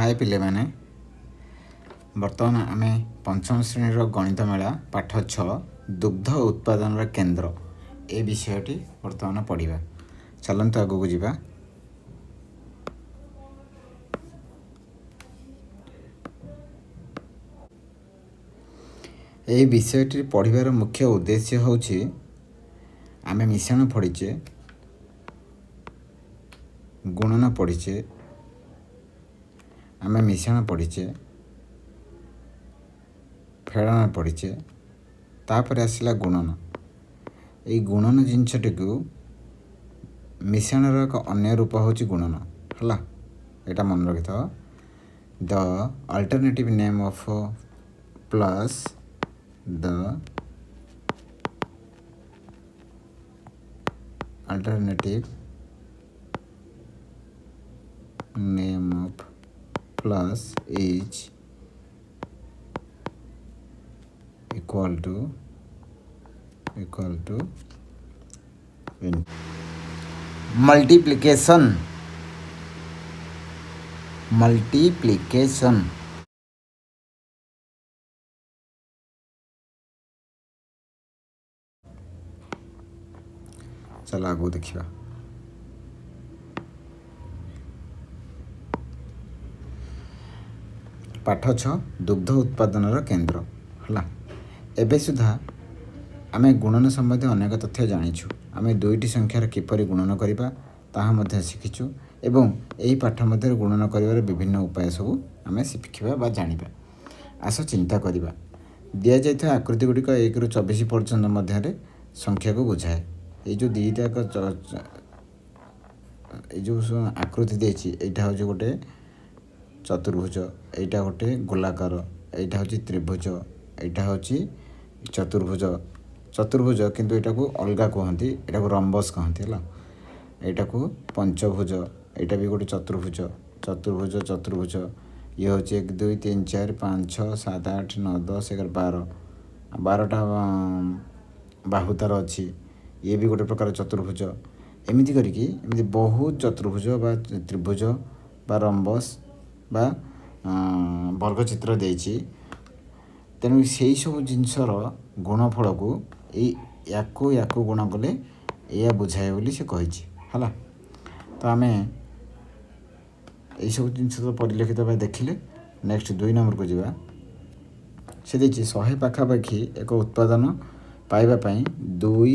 ହାଏ ପିଲାମାନେ, ବର୍ତ୍ତମାନ ଆମେ ପଞ୍ଚମ ଶ୍ରେଣୀର ଗଣିତ ମେଳା ପାଠ 6 ଦୁଗ୍ଧ ଉତ୍ପାଦନର କେନ୍ଦ୍ର ଏ ବିଷୟଟି ବର୍ତ୍ତମାନ ପଢ଼ିବା। ଚାଲନ୍ତୁ ଆଗକୁ ଯିବା। ଏହି ବିଷୟଟି ପଢ଼ିବାର ମୁଖ୍ୟ ଉଦ୍ଦେଶ୍ୟ ହେଉଛି ଆମେ ମିଶ୍ରଣ ପଢ଼ିଛେ, ଗୁଣନ ପଢ଼ିଛେ, ଆମେ ମିଶ୍ରଣ ପଢ଼ିଛେ, ଫେଡ଼ଣ ପଢ଼ିଛେ, ତାପରେ ଆସିଲା ଗୁଣନ। ଏଇ ଗୁଣନ ଜିନିଷଟିକୁ ମିଶ୍ରଣର ଏକ ଅନ୍ୟ ରୂପ ହେଉଛି ଗୁଣନ, ହେଲା। ଏଇଟା ମନେ ରଖିଥାଅ। The alternative name of plus, the alternative name of plus is equal to equal to in multiplication, multiplication। ଚାଲ ଆଗକୁ ଦେଖିବା। ପାଠ 6 ଦୁଗ୍ଧ ଉତ୍ପାଦନର କେନ୍ଦ୍ର, ହେଲା। ଏବେ ସୁଦ୍ଧା ଆମେ ଗୁଣନ ସମ୍ବନ୍ଧୀୟ ଅନେକ ତଥ୍ୟ ଜାଣିଛୁ। ଆମେ ଦୁଇଟି ସଂଖ୍ୟାର କିପରି ଗୁଣନ କରିବା ତାହା ମଧ୍ୟ ଶିଖିଛୁ ଏବଂ ଏହି ପାଠ ମଧ୍ୟରେ ଗୁଣନ କରିବାର ବିଭିନ୍ନ ଉପାୟ ସବୁ ଆମେ ଶିଖିବା ବା ଜାଣିବା। ଆସ ଚିନ୍ତା କରିବା। ଦିଆଯାଇଥିବା ଆକୃତି ଗୁଡ଼ିକ 1ରୁ 24 ପର୍ଯ୍ୟନ୍ତ ମଧ୍ୟରେ ସଂଖ୍ୟାକୁ ବୁଝାଏ। ଏଇ ଯେଉଁ ଦୁଇଟା ଏଇ ଯେଉଁ ଆକୃତି ଦେଇଛି, ଏଇଟା ହେଉଛି ଗୋଟେ ଚତୁର୍ଭୁଜ, ଏଇଟା ଗୋଟେ ଗୋଲାକାର, ଏଇଟା ହେଉଛି ତ୍ରିଭୁଜ, ଏଇଟା ହେଉଛି ଚତୁର୍ଭୁଜ, ଚତୁର୍ଭୁଜ କିନ୍ତୁ ଏଇଟାକୁ ଅଲଗା କୁହନ୍ତି, ଏଇଟାକୁ ରମ୍ବସ୍ କହନ୍ତି, ହେଲା। ଏଇଟାକୁ ପଞ୍ଚଭୁଜ, ଏଇଟା ବି ଗୋଟେ ଚତୁର୍ଭୁଜ, ଚତୁର୍ଭୁଜ, ଚତୁର୍ଭୁଜ। ଇଏ ହେଉଛି 1 2 3 4 5 6 7 8 9 10 11 12, 12ଟା ବାହୁ ତାର ଅଛି। ଇଏ ବି ଗୋଟେ ପ୍ରକାର ଚତୁର୍ଭୁଜ। ଏମିତି କରିକି ଏମିତି ବହୁତ ଚତୁର୍ଭୁଜ ବା ତ୍ରିଭୁଜ ବା ରମ୍ବସ୍ ବା ବର୍ଗଚିତ୍ର ଦେଇଛି। ତେଣୁ ସେଇ ସବୁ ଜିନିଷର ଗୁଣଫଳକୁ ଏଇ ୟାକୁ ୟାକୁ ଗୁଣ କଲେ ଏଇଆ ବୁଝାଏ ବୋଲି ସେ କହିଛି, ହେଲା। ତ ଆମେ ଏଇସବୁ ଜିନିଷ ତ ପରିଲକ୍ଷିତ ଭାବେ ଦେଖିଲେ। ନେକ୍ସଟ 2 ନମ୍ବରକୁ ଯିବା। ସେ ଦେଇଛି 100 ପାଖାପାଖି ଏକ ଉତ୍ପାଦନ ପାଇବା ପାଇଁ 2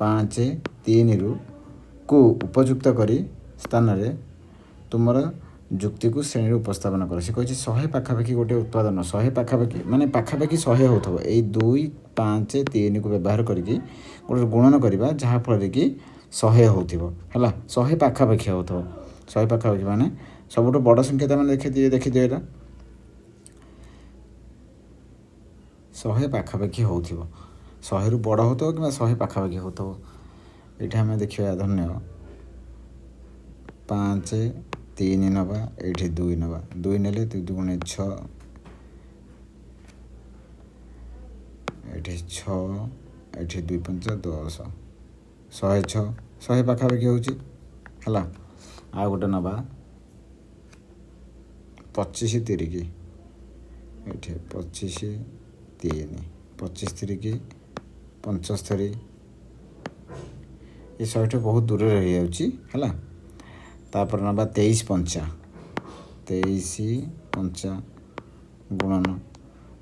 5 3ରୁ କୁ ଉପଯୁକ୍ତ କରି ସ୍ଥାନରେ ତୁମର ଯୁକ୍ତିକୁ ଶ୍ରେଣୀରେ ଉପସ୍ଥାପନ କର। ସେ କହିଛି 100 ପାଖାପାଖି ଗୋଟେ ଉତ୍ପାଦନ, 100 ପାଖାପାଖି ମାନେ ପାଖାପାଖି 100 ହେଉଥିବ, ଏଇ 2 5 3କୁ ବ୍ୟବହାର କରିକି ଗୋଟେ ଗୁଣନ କରିବା ଯାହାଫଳରେ କି 100 ହେଉଥିବ, ହେଲା। 100 ପାଖାପାଖି ହେଉଥିବ। 100 ପାଖାପାଖି ମାନେ ସବୁଠୁ ବଡ଼ ସଂଖ୍ୟା ତ ଆମେ ଦେଖିଦିଅ ଏଇଟା 100 ପାଖାପାଖି ହେଉଥିବ, 100ରୁ ବଡ଼ ହେଉଥିବ କିମ୍ବା 100 ପାଖାପାଖି ହେଉଥିବ। ଏଇଠି ଆମେ ଦେଖିବା ଧନ୍ୟ 5 3 ନେବା, ଏଇଠି 2 ନେବା, 2 ନେଲେ 2 ଦୁଗୁଣେ 6, ଏଇଠି 6, ଏଇଠି 2 5 10, 106, 100 ପାଖାପାଖି ହେଉଛି, ହେଲା। ଆଉ ଗୋଟେ ନେବା 25 ତିରିକି, ଏଇଠି 25 3, 25 ତିରିକି 75, ଏ 100ଠୁ ବହୁତ ଦୂରରେ ରହିଯାଉଛି, ହେଲା। ତାପରେ ନେବା 23 ପଞ୍ଚା, 23 ପଞ୍ଚା ଗୁଣନ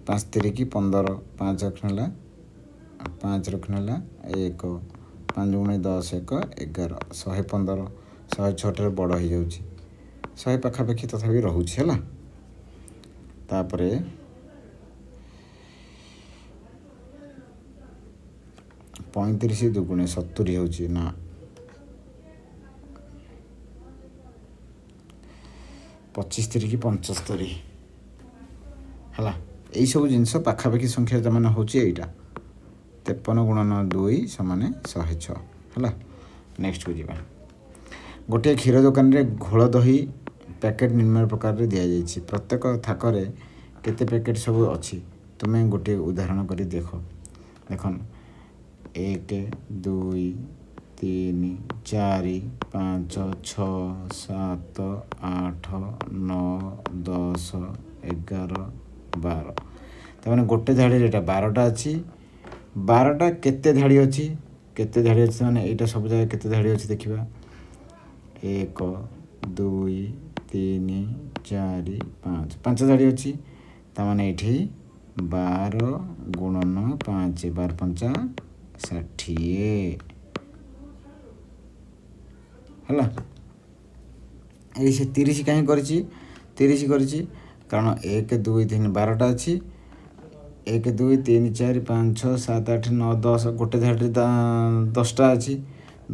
5 ତିରିକି 15, 5 ରଖିନେଲା, 5 ରଖିନେଲା 1, 5 ଗୁଣେ 10 1 11, 115, 106 ଠାରୁ ବଡ଼ ହେଇଯାଉଛି, 100 ପାଖାପାଖି ତଥାପି ରହୁଛି, ହେଲା। ତାପରେ 35 ଦୁଗୁଣେ 70 ହେଉଛି ନା, 25 ତିରିକି 75, ହେଲା। ଏଇସବୁ ଜିନିଷ ପାଖାପାଖି ସଂଖ୍ୟା ମାନେ ହେଉଛି ଏଇଟା 53 ଗୁଣନ 2 ସମାନେ 106, ହେଲା। ନେକ୍ସଟକୁ ଯିବା। ଗୋଟିଏ କ୍ଷୀର ଦୋକାନରେ ଘୋଳ ଦହି ପ୍ୟାକେଟ୍ ନିମ୍ନ ପ୍ରକାରରେ ଦିଆଯାଇଛି। ପ୍ରତ୍ୟେକ ଥାକରେ କେତେ ପ୍ୟାକେଟ୍ ସବୁ ଅଛି ତୁମେ ଗୋଟିଏ ଉଦାହରଣ କରି ଦେଖ। ଦେଖ 1 2 3 4 ପାଞ୍ଚ, ଛଅ, ସାତ, ଆଠ, ନଅ, ଦଶ, 11, 12। ତାମାନେ ଗୋଟେ ଧାଡ଼ିରେ ଏଇଟା 12ଟା ଅଛି। 12ଟା କେତେ ଧାଡ଼ି ଅଛି? କେତେ ଧାଡ଼ି ଅଛି ମାନେ ଏଇଟା ସବୁ ଜାଗାରେ କେତେ ଧାଡ଼ି ଅଛି ଦେଖିବା। 1, 2, 3, 4, 5, 5 ଧାଡ଼ି ଅଛି। ତାମାନେ ଏଇଠି 12 ଗୁଣନ 5, 12 ପଞ୍ଚା 60 ହେଲା। ଏଇ ସେ 30 କାହିଁ କରିଛି? 30 କରିଛି କାରଣ 1, 2, 3, 12ଟା ଅଛି। 1, 2, 3, 4, 5, 6, 7, 8, 9, 10, ଗୋଟେ ଧାଡ଼ିରେ 10ଟା ଅଛି।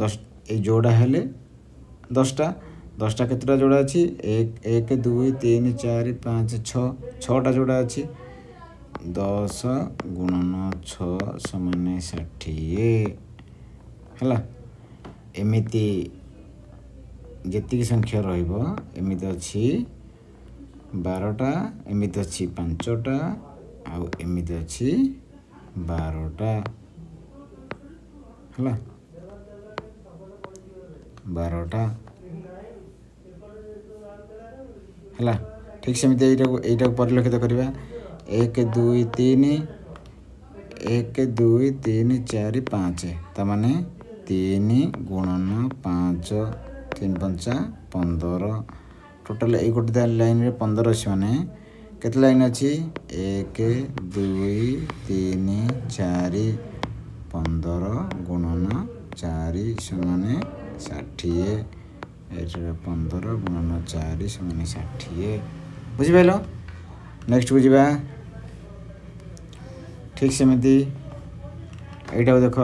10 ଏଇ ଯୋଡ଼ା ହେଲେ 10ଟା। 10ଟା କେତେଟା ଯୋଡ଼ା ଅଛି? 1, 2, 3, 4, 5, 6, 6ଟା ଯୋଡ଼ା ଅଛି। 10 ଗୁଣନ 6 ସମାନ 60 ହେଲା। ଏମିତି ଯେତିକି ସଂଖ୍ୟା ରହିବ, ଏମିତି ଅଛି 12ଟା, ଏମିତି ଅଛି 5ଟା, ଆଉ ଏମିତି ଅଛି 12ଟା ହେଲା, 12ଟା ହେଲା। ଠିକ୍ ସେମିତି ଏଇଟାକୁ ପରିଲକ୍ଷିତ କରିବା। 1, 2, 3, 1, 2, 3, 4, 5, ତାମାନେ 3 ଗୁଣନ 5, 3 ପଞ୍ଚା 15। ଟୋଟାଲ୍ ଏଇ ଗୋଟେ ଲାଇନ୍ରେ 15 ଅଛି, ମାନେ କେତେ ଲାଇନ୍ ଅଛି? 1, 2, 3, 4, 15 ଗୁଣନ 4 ସମାନ 60। ଏଇଟା 15 ଗୁଣନ 4 ସମାନ 60। ବୁଝିପାରିଲ? ନେକ୍ସଟ ଯିବା। ଠିକ୍ ସେମିତି ଏଇଟାକୁ ଦେଖ।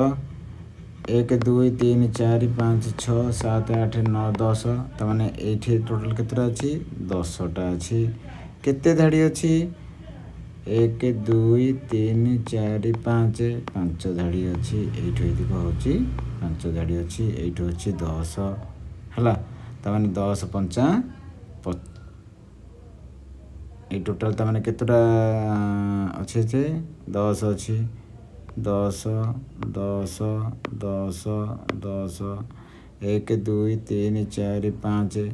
1, 2, 3, 4, 5, 6, 7, 8, 9, 10। ତାମାନେ ଏଇଠି ଟୋଟାଲ୍ କେତେଟା ଅଛି? 10ଟା ଅଛି। କେତେ ଧାଡ଼ି ଅଛି? 1, 2, 3, 4, 5, 5 ଧାଡ଼ି ଅଛି। ଏଇଠୁ ଏଇତିକ ହେଉଛି 5 ଧାଡ଼ି ଅଛି। ଏଇଠୁ ଅଛି 10 ହେଲା। ତାମାନେ 10 ପଞ୍ଚା ଏଇ ଟୋଟାଲ୍ ତାମାନେ କେତେଟା ଅଛି? ଏଥିରେ 10 ଅଛି। 10, 10, 10, 10, 1, 2, 3, 4, 5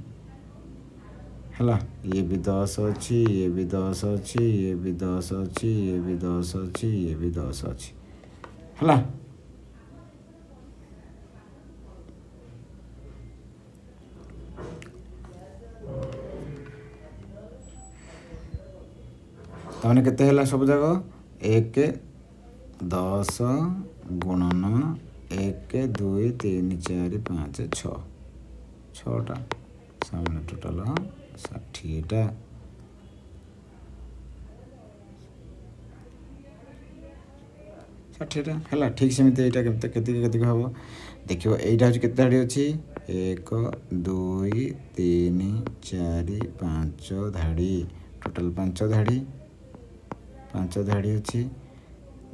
ହେଲା। ଇଏ ବି 10 ଅଛି, ଇଏ ବି 10 ଅଛି, ଇଏ ବି 10 ଅଛି, ଇଏ ବି 10 ଅଛି, ଇଏ ବି 10 ଅଛି ହେଲା। ତାମାନେ କେତେ ହେଲା ସବୁ ଯାକ? 1, 10 ଗୁଣନ 1, 2, 3, 4, 5, 6, 6ଟା ସାମନେ ଟୋଟାଲ 60ଟା। 60ଟା ହେଲା। ଠିକ୍ ସେମିତି ଏଇଟା କେତେ କେତିକି କେତିକି ହେବ ଦେଖିବ। ଏଇଟା ହେଉଛି କେତେ ଧାଡ଼ି ଅଛି? 1, 2, 3, 4, 5 ଧାଡ଼ି। ଟୋଟାଲ 5 ଧାଡ଼ି, 5 ଧାଡ଼ି ଅଛି।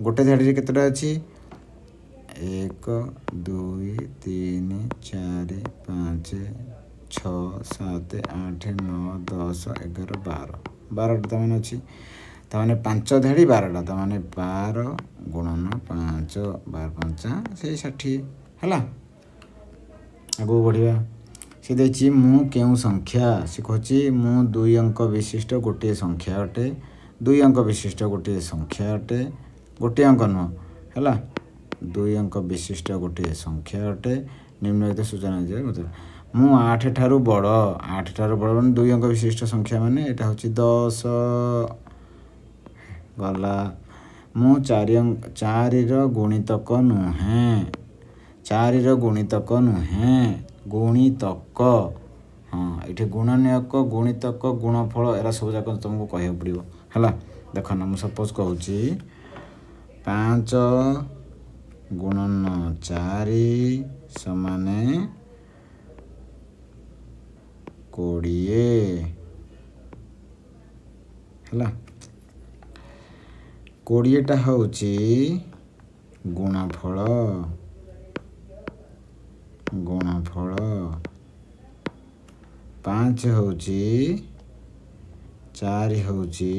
ଗୋଟେ ଧାଡ଼ିରେ କେତେଟା ଅଛି? 1, 2, 3, 4, 5, 6, 7, 8, 9, 10, 11, 12, 12ଟା ତାମାନେ ଅଛି। ତାମାନେ 5 ଧାଡ଼ି 12ଟା, ତାମାନେ 12 ଗୁଣନ 5, 12 ପଞ୍ଚା ସେଇ 60 ହେଲା। ଆଗକୁ ବଢ଼ିବା। ସେ ଦେଇଛି ମୁଁ କେଉଁ ସଂଖ୍ୟା? ସେ କହୁଛି ମୁଁ 2 ଅଙ୍କ ବିଶିଷ୍ଟ ଗୋଟିଏ ସଂଖ୍ୟା ଅଟେ। 2 ଅଙ୍କ ବିଶିଷ୍ଟ ଗୋଟିଏ ସଂଖ୍ୟା ଅଟେ, ଗୋଟିଏ ଅଙ୍କ ନୁହଁ ହେଲା, 2 ଅଙ୍କ ବିଶିଷ୍ଟ ଗୋଟିଏ ସଂଖ୍ୟା ଅଟେ। ନିମ୍ନଲିଖିତ ସୂଚନା ଦିଏ ମୋତେ। ମୁଁ 8 ଠାରୁ ବଡ଼। 8 ଠାରୁ ବଡ଼ ମାନେ 2 ଅଙ୍କ ବିଶିଷ୍ଟ ସଂଖ୍ୟା ମାନେ ଏଇଟା ହେଉଛି 10 ଗଲା। ମୁଁ 4ର ଗୁଣିତକ ନୁହେଁ, 4ର ଗୁଣିତକ ନୁହେଁ, ଗୁଣିତକ। ହଁ, ଏଇଠି ଗୁଣନୀୟକ, ଗୁଣିତକ, ଗୁଣଫଳ ଏରା ସବୁ ଯାକ ତୁମକୁ କହିବାକୁ ପଡ଼ିବ ହେଲା। ଦେଖ ନା, ମୁଁ ସପୋଜ କହୁଛି 5 ଗୁଣନ 4 ସମାନ 20 ହେଲା। 20ଟା ହେଉଛି ଗୁଣଫଳ, ଗୁଣଫଳ। 5 ହେଉଛି 4 ହେଉଛି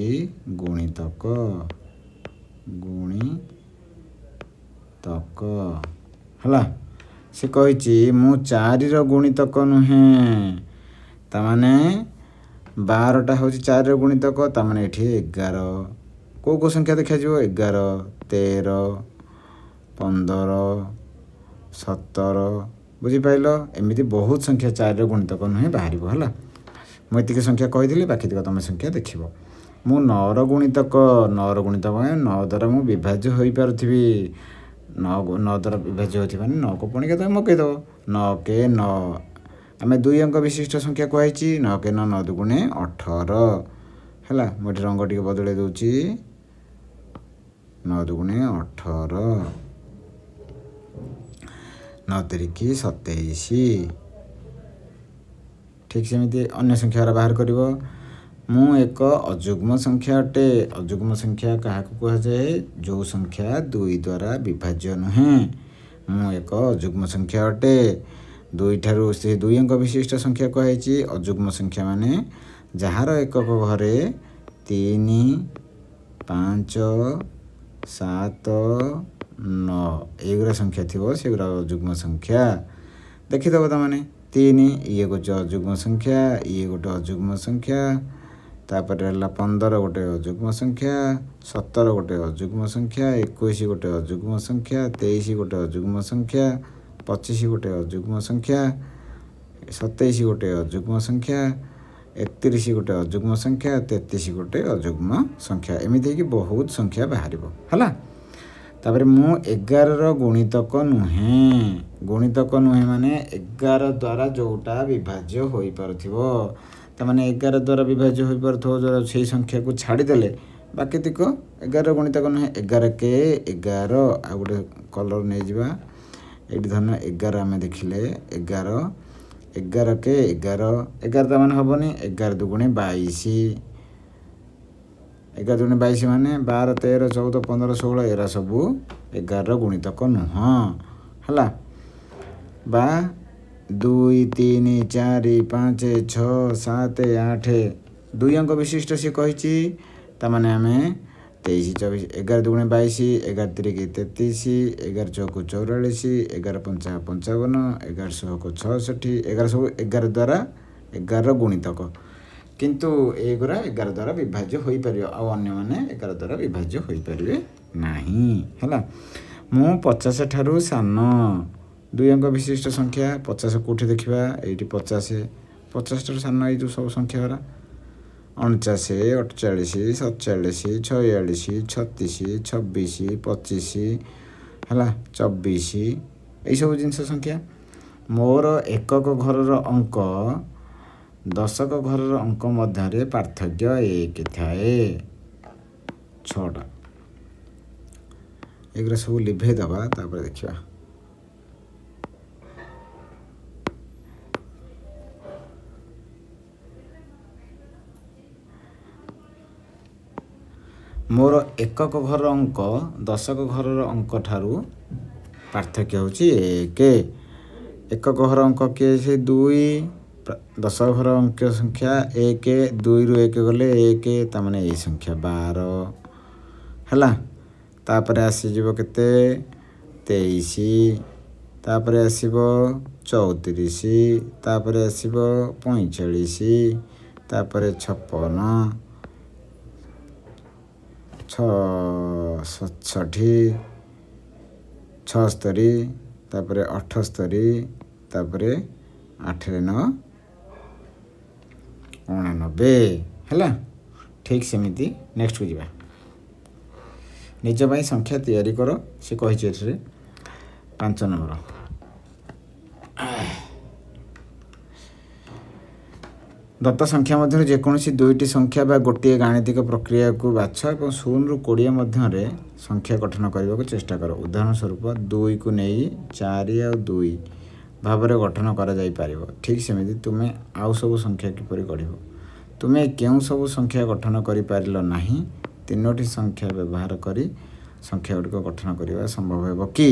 ଗୁଣିତକ, ଗୁଣିତକ ହେଲା। ସେ କହିଛି ମୁଁ 4ର ଗୁଣିତକ ନୁହେଁ, ତାମାନେ 12ଟା ହେଉଛି 4ର ଗୁଣିତକ, ତାମାନେ ଏଠି 11। କେଉଁ କେଉଁ ସଂଖ୍ୟା ଦେଖାଯିବ? 11, 13, 15, 17। ବୁଝିପାରିଲ? ଏମିତି ବହୁତ ସଂଖ୍ୟା 4ର ଗୁଣିତକ ନୁହେଁ ବାହାରିବ। ହେଲା, ମୁଁ ଏତିକି ସଂଖ୍ୟା କହିଥିଲି, ବାକି ତିକ ତୁମେ ସଂଖ୍ୟା ଦେଖିବ। ମୁଁ 9ର ଗୁଣିତକ, 9ର ଗୁଣିତକ ମାନେ 9 ଦ୍ୱାରା ମୁଁ ବିଭାଜ୍ୟ ହୋଇପାରୁଥିବି। 9 ଦ୍ୱାରା ବିଭାଜ୍ୟ ହେଉଥିବ ମାନେ 9କୁ ପୁଣି କେତେ ମକେଇଦେବ, 9 କେ 9। ଆମେ 2 ଅଙ୍କ ବିଶିଷ୍ଟ ସଂଖ୍ୟା କୁହାହେଇଛି, 9 କେ 9, 9 ଦୁଗୁଣେ 18। ହେଲା, ମୁଁ ଏଠି ରଙ୍ଗ ଟିକେ ବଦଳେଇ ଦେଉଛି, 9 ଦୁଗୁଣେ 18, 9 ତିରିକି 27। ଠିକ୍ ସେମିତି ଅନ୍ୟ ସଂଖ୍ୟା ବାହାର କରିବ। ମୁଁ ଏକ ଅଯୁଗ୍ମ ସଂଖ୍ୟା ଅଟେ। ଅଯୁଗ୍ମ ସଂଖ୍ୟା କାହାକୁ କୁହାଯାଏ? ଯେଉଁ ସଂଖ୍ୟା 2 ଦ୍ୱାରା ବିଭାଜ୍ୟ ନୁହେଁ। ମୁଁ ଏକ ଅଯୁଗ୍ମ ସଂଖ୍ୟା ଅଟେ। 2 ଠାରୁ ସେ 2 ଅଙ୍କ ବିଶିଷ୍ଟ ସଂଖ୍ୟା କୁହାଯାଇଛି। ଅଯୁଗ୍ମ ସଂଖ୍ୟା ମାନେ ଯାହାର ଏକକ ଘରେ 3, 5, 7, 9 ଏଇଗୁଡ଼ା ସଂଖ୍ୟା ଥିବ, ସେଗୁଡ଼ା ଅଯୁଗ୍ମ ସଂଖ୍ୟା। ଦେଖିଦେବ ତାମାନେ 3, ଇଏ ଗୋଟେ ଅଯୁଗ୍ମ ସଂଖ୍ୟା, ଇଏ ଗୋଟେ ଅଯୁଗ୍ମ ସଂଖ୍ୟା, ତାପରେ ହେଲା 15 ଗୋଟେ ଅଯୁଗ୍ମ ସଂଖ୍ୟା, 17 ଗୋଟେ ଅଯୁଗ୍ମ ସଂଖ୍ୟା, 21 ଗୋଟେ ଅଯୁଗ୍ମ ସଂଖ୍ୟା, 23 ଗୋଟେ ଅଯୁଗ୍ମ ସଂଖ୍ୟା, 25 ଗୋଟେ ଅଯୁଗ୍ମ ସଂଖ୍ୟା, 27 ଗୋଟେ ଅଯୁଗ୍ମ ସଂଖ୍ୟା, 31 ଗୋଟେ ଅଯୁଗ୍ମ ସଂଖ୍ୟା, 33 ଗୋଟେ ଅଯୁଗ୍ମ ସଂଖ୍ୟା। ଏମିତି ହେଇକି ବହୁତ ସଂଖ୍ୟା ବାହାରିବ। ହେଲା, ତାପରେ ମୁଁ 11ର ଗୁଣିତକ ନୁହେଁ। ଗୁଣିତକ ନୁହେଁ ମାନେ 11 ଦ୍ୱାରା ଯେଉଁଟା ବିଭାଜ୍ୟ ହୋଇପାରୁଥିବ, ତାମାନେ 11 ଦ୍ୱାରା ବିଭାଜ୍ୟ ହୋଇପାରୁଥିବ ସେଇ ସଂଖ୍ୟାକୁ ଛାଡ଼ିଦେଲେ ବାକି ତିକ 11 ଗୁଣିତକ ନୁହେଁ। 11 କେ 11, ଆଉ ଗୋଟେ କଲର୍ ନେଇଯିବା। ଏଇଠି ଧରିନିଅ 11 ଆମେ ଦେଖିଲେ 11, 11 କେ 11, 11 ତାମାନେ ହେବନି, 11 ଦୁଗୁଣେ 22, 11 ଦୁଗୁଣେ 22 ମାନେ 12, 13, 14, 15, 16, ଏରା ସବୁ 11ର ଗୁଣିତକ ନୁହଁ। ହେଲା, ବା 2, 3, 4, 5, 6, 7, 8, 2 ଅଙ୍କ ବିଶିଷ୍ଟ ସିଏ କହିଛି, ତାମାନେ ଆମେ 23, 24, 11 ଦୁଗୁଣେ 22, 11 ତିରିକି 33, 11 ଚଉକୁ 44, 11 ପଞ୍ଚା 55, 11 ଷୋହକୁ 66, 11 ସବୁ 11 ଦ୍ୱାରା 11ର ଗୁଣିତକ, କିନ୍ତୁ ଏଗୁଡ଼ା 11 ଦ୍ୱାରା ବିଭାଜ୍ୟ ହୋଇପାରିବ, ଆଉ ଅନ୍ୟମାନେ 11 ଦ୍ୱାରା ବିଭାଜ୍ୟ ହୋଇପାରିବେ ନାହିଁ। ହେଲା, ମୁଁ 50 ଠାରୁ ସାନ, 2 ଅଙ୍କ ବିଶିଷ୍ଟ ସଂଖ୍ୟା 50 କେଉଁଠି ଦେଖିବା? ଏଇଠି 50, 50 ଠାରୁ ସାନ ଏଇ ଯେଉଁ ସବୁ ସଂଖ୍ୟା ଗୁଡ଼ା 49, 48, 47, 46, 36, 26, 25, ହେଲା 24, ଏଇସବୁ ଜିନିଷ ସଂଖ୍ୟା। ମୋର ଏକକ ଘରର ଅଙ୍କ ଦଶକ ଘରର ଅଙ୍କ ମଧ୍ୟରେ ପାର୍ଥକ୍ୟ 1 ଥାଏ। 6ଟା ଏଗୁଡ଼ା ସବୁ ଲିଭେଇ ଦେବା, ତାପରେ ଦେଖିବା। ମୋର ଏକକ ଘରର ଅଙ୍କ ଦଶକ ଘରର ଅଙ୍କ ଠାରୁ ପାର୍ଥକ୍ୟ ହେଉଛି 1। ଏକକ ଘର ଅଙ୍କ କିଏ? ସେ 2, ଦଶକ ଘର ଅଙ୍କ ସଂଖ୍ୟା 1, 2ରୁ 1 ଗଲେ 1, ତାମାନେ ଏଇ ସଂଖ୍ୟା 12। ହେଲା, ତାପରେ ଆସିଯିବ କେତେ? 23, ତାପରେ ଆସିବ 34, ତାପରେ ଆସିବ 45, ତାପରେ 56, 67, 76, ତାପରେ 78, ତାପରେ 8 9 89। ହେଲା, ଠିକ୍ ସେମିତି ନେକ୍ସଟକୁ ଯିବା। ନିଜ ପାଇଁ ସଂଖ୍ୟା ତିଆରି କର, ସେ କହିଛି ଏଥିରେ 5 ନମ୍ବର। ଦତ୍ତ ସଂଖ୍ୟା ମଧ୍ୟରୁ ଯେକୌଣସି 2ଟି ସଂଖ୍ୟା ବା ଗୋଟିଏ ଗାଣିତିକ ପ୍ରକ୍ରିୟାକୁ ବାଛ ଏବଂ 0ରୁ 20 ମଧ୍ୟରେ ସଂଖ୍ୟା ଗଠନ କରିବାକୁ ଚେଷ୍ଟା କର। ଉଦାହରଣ ସ୍ୱରୂପ 2କୁ ନେଇ 4 ଆଉ 2 ଭାବରେ ଗଠନ କରାଯାଇପାରିବ। ଠିକ୍ ସେମିତି ତୁମେ ଆଉ ସବୁ ସଂଖ୍ୟା କିପରି ଗଢ଼ିବ? ତୁମେ କେଉଁ ସବୁ ସଂଖ୍ୟା ଗଠନ କରିପାରିଲ ନାହିଁ? 3ଟି ସଂଖ୍ୟା ବ୍ୟବହାର କରି ସଂଖ୍ୟା ଗୁଡ଼ିକ ଗଠନ କରିବା ସମ୍ଭବ ହେବ କି?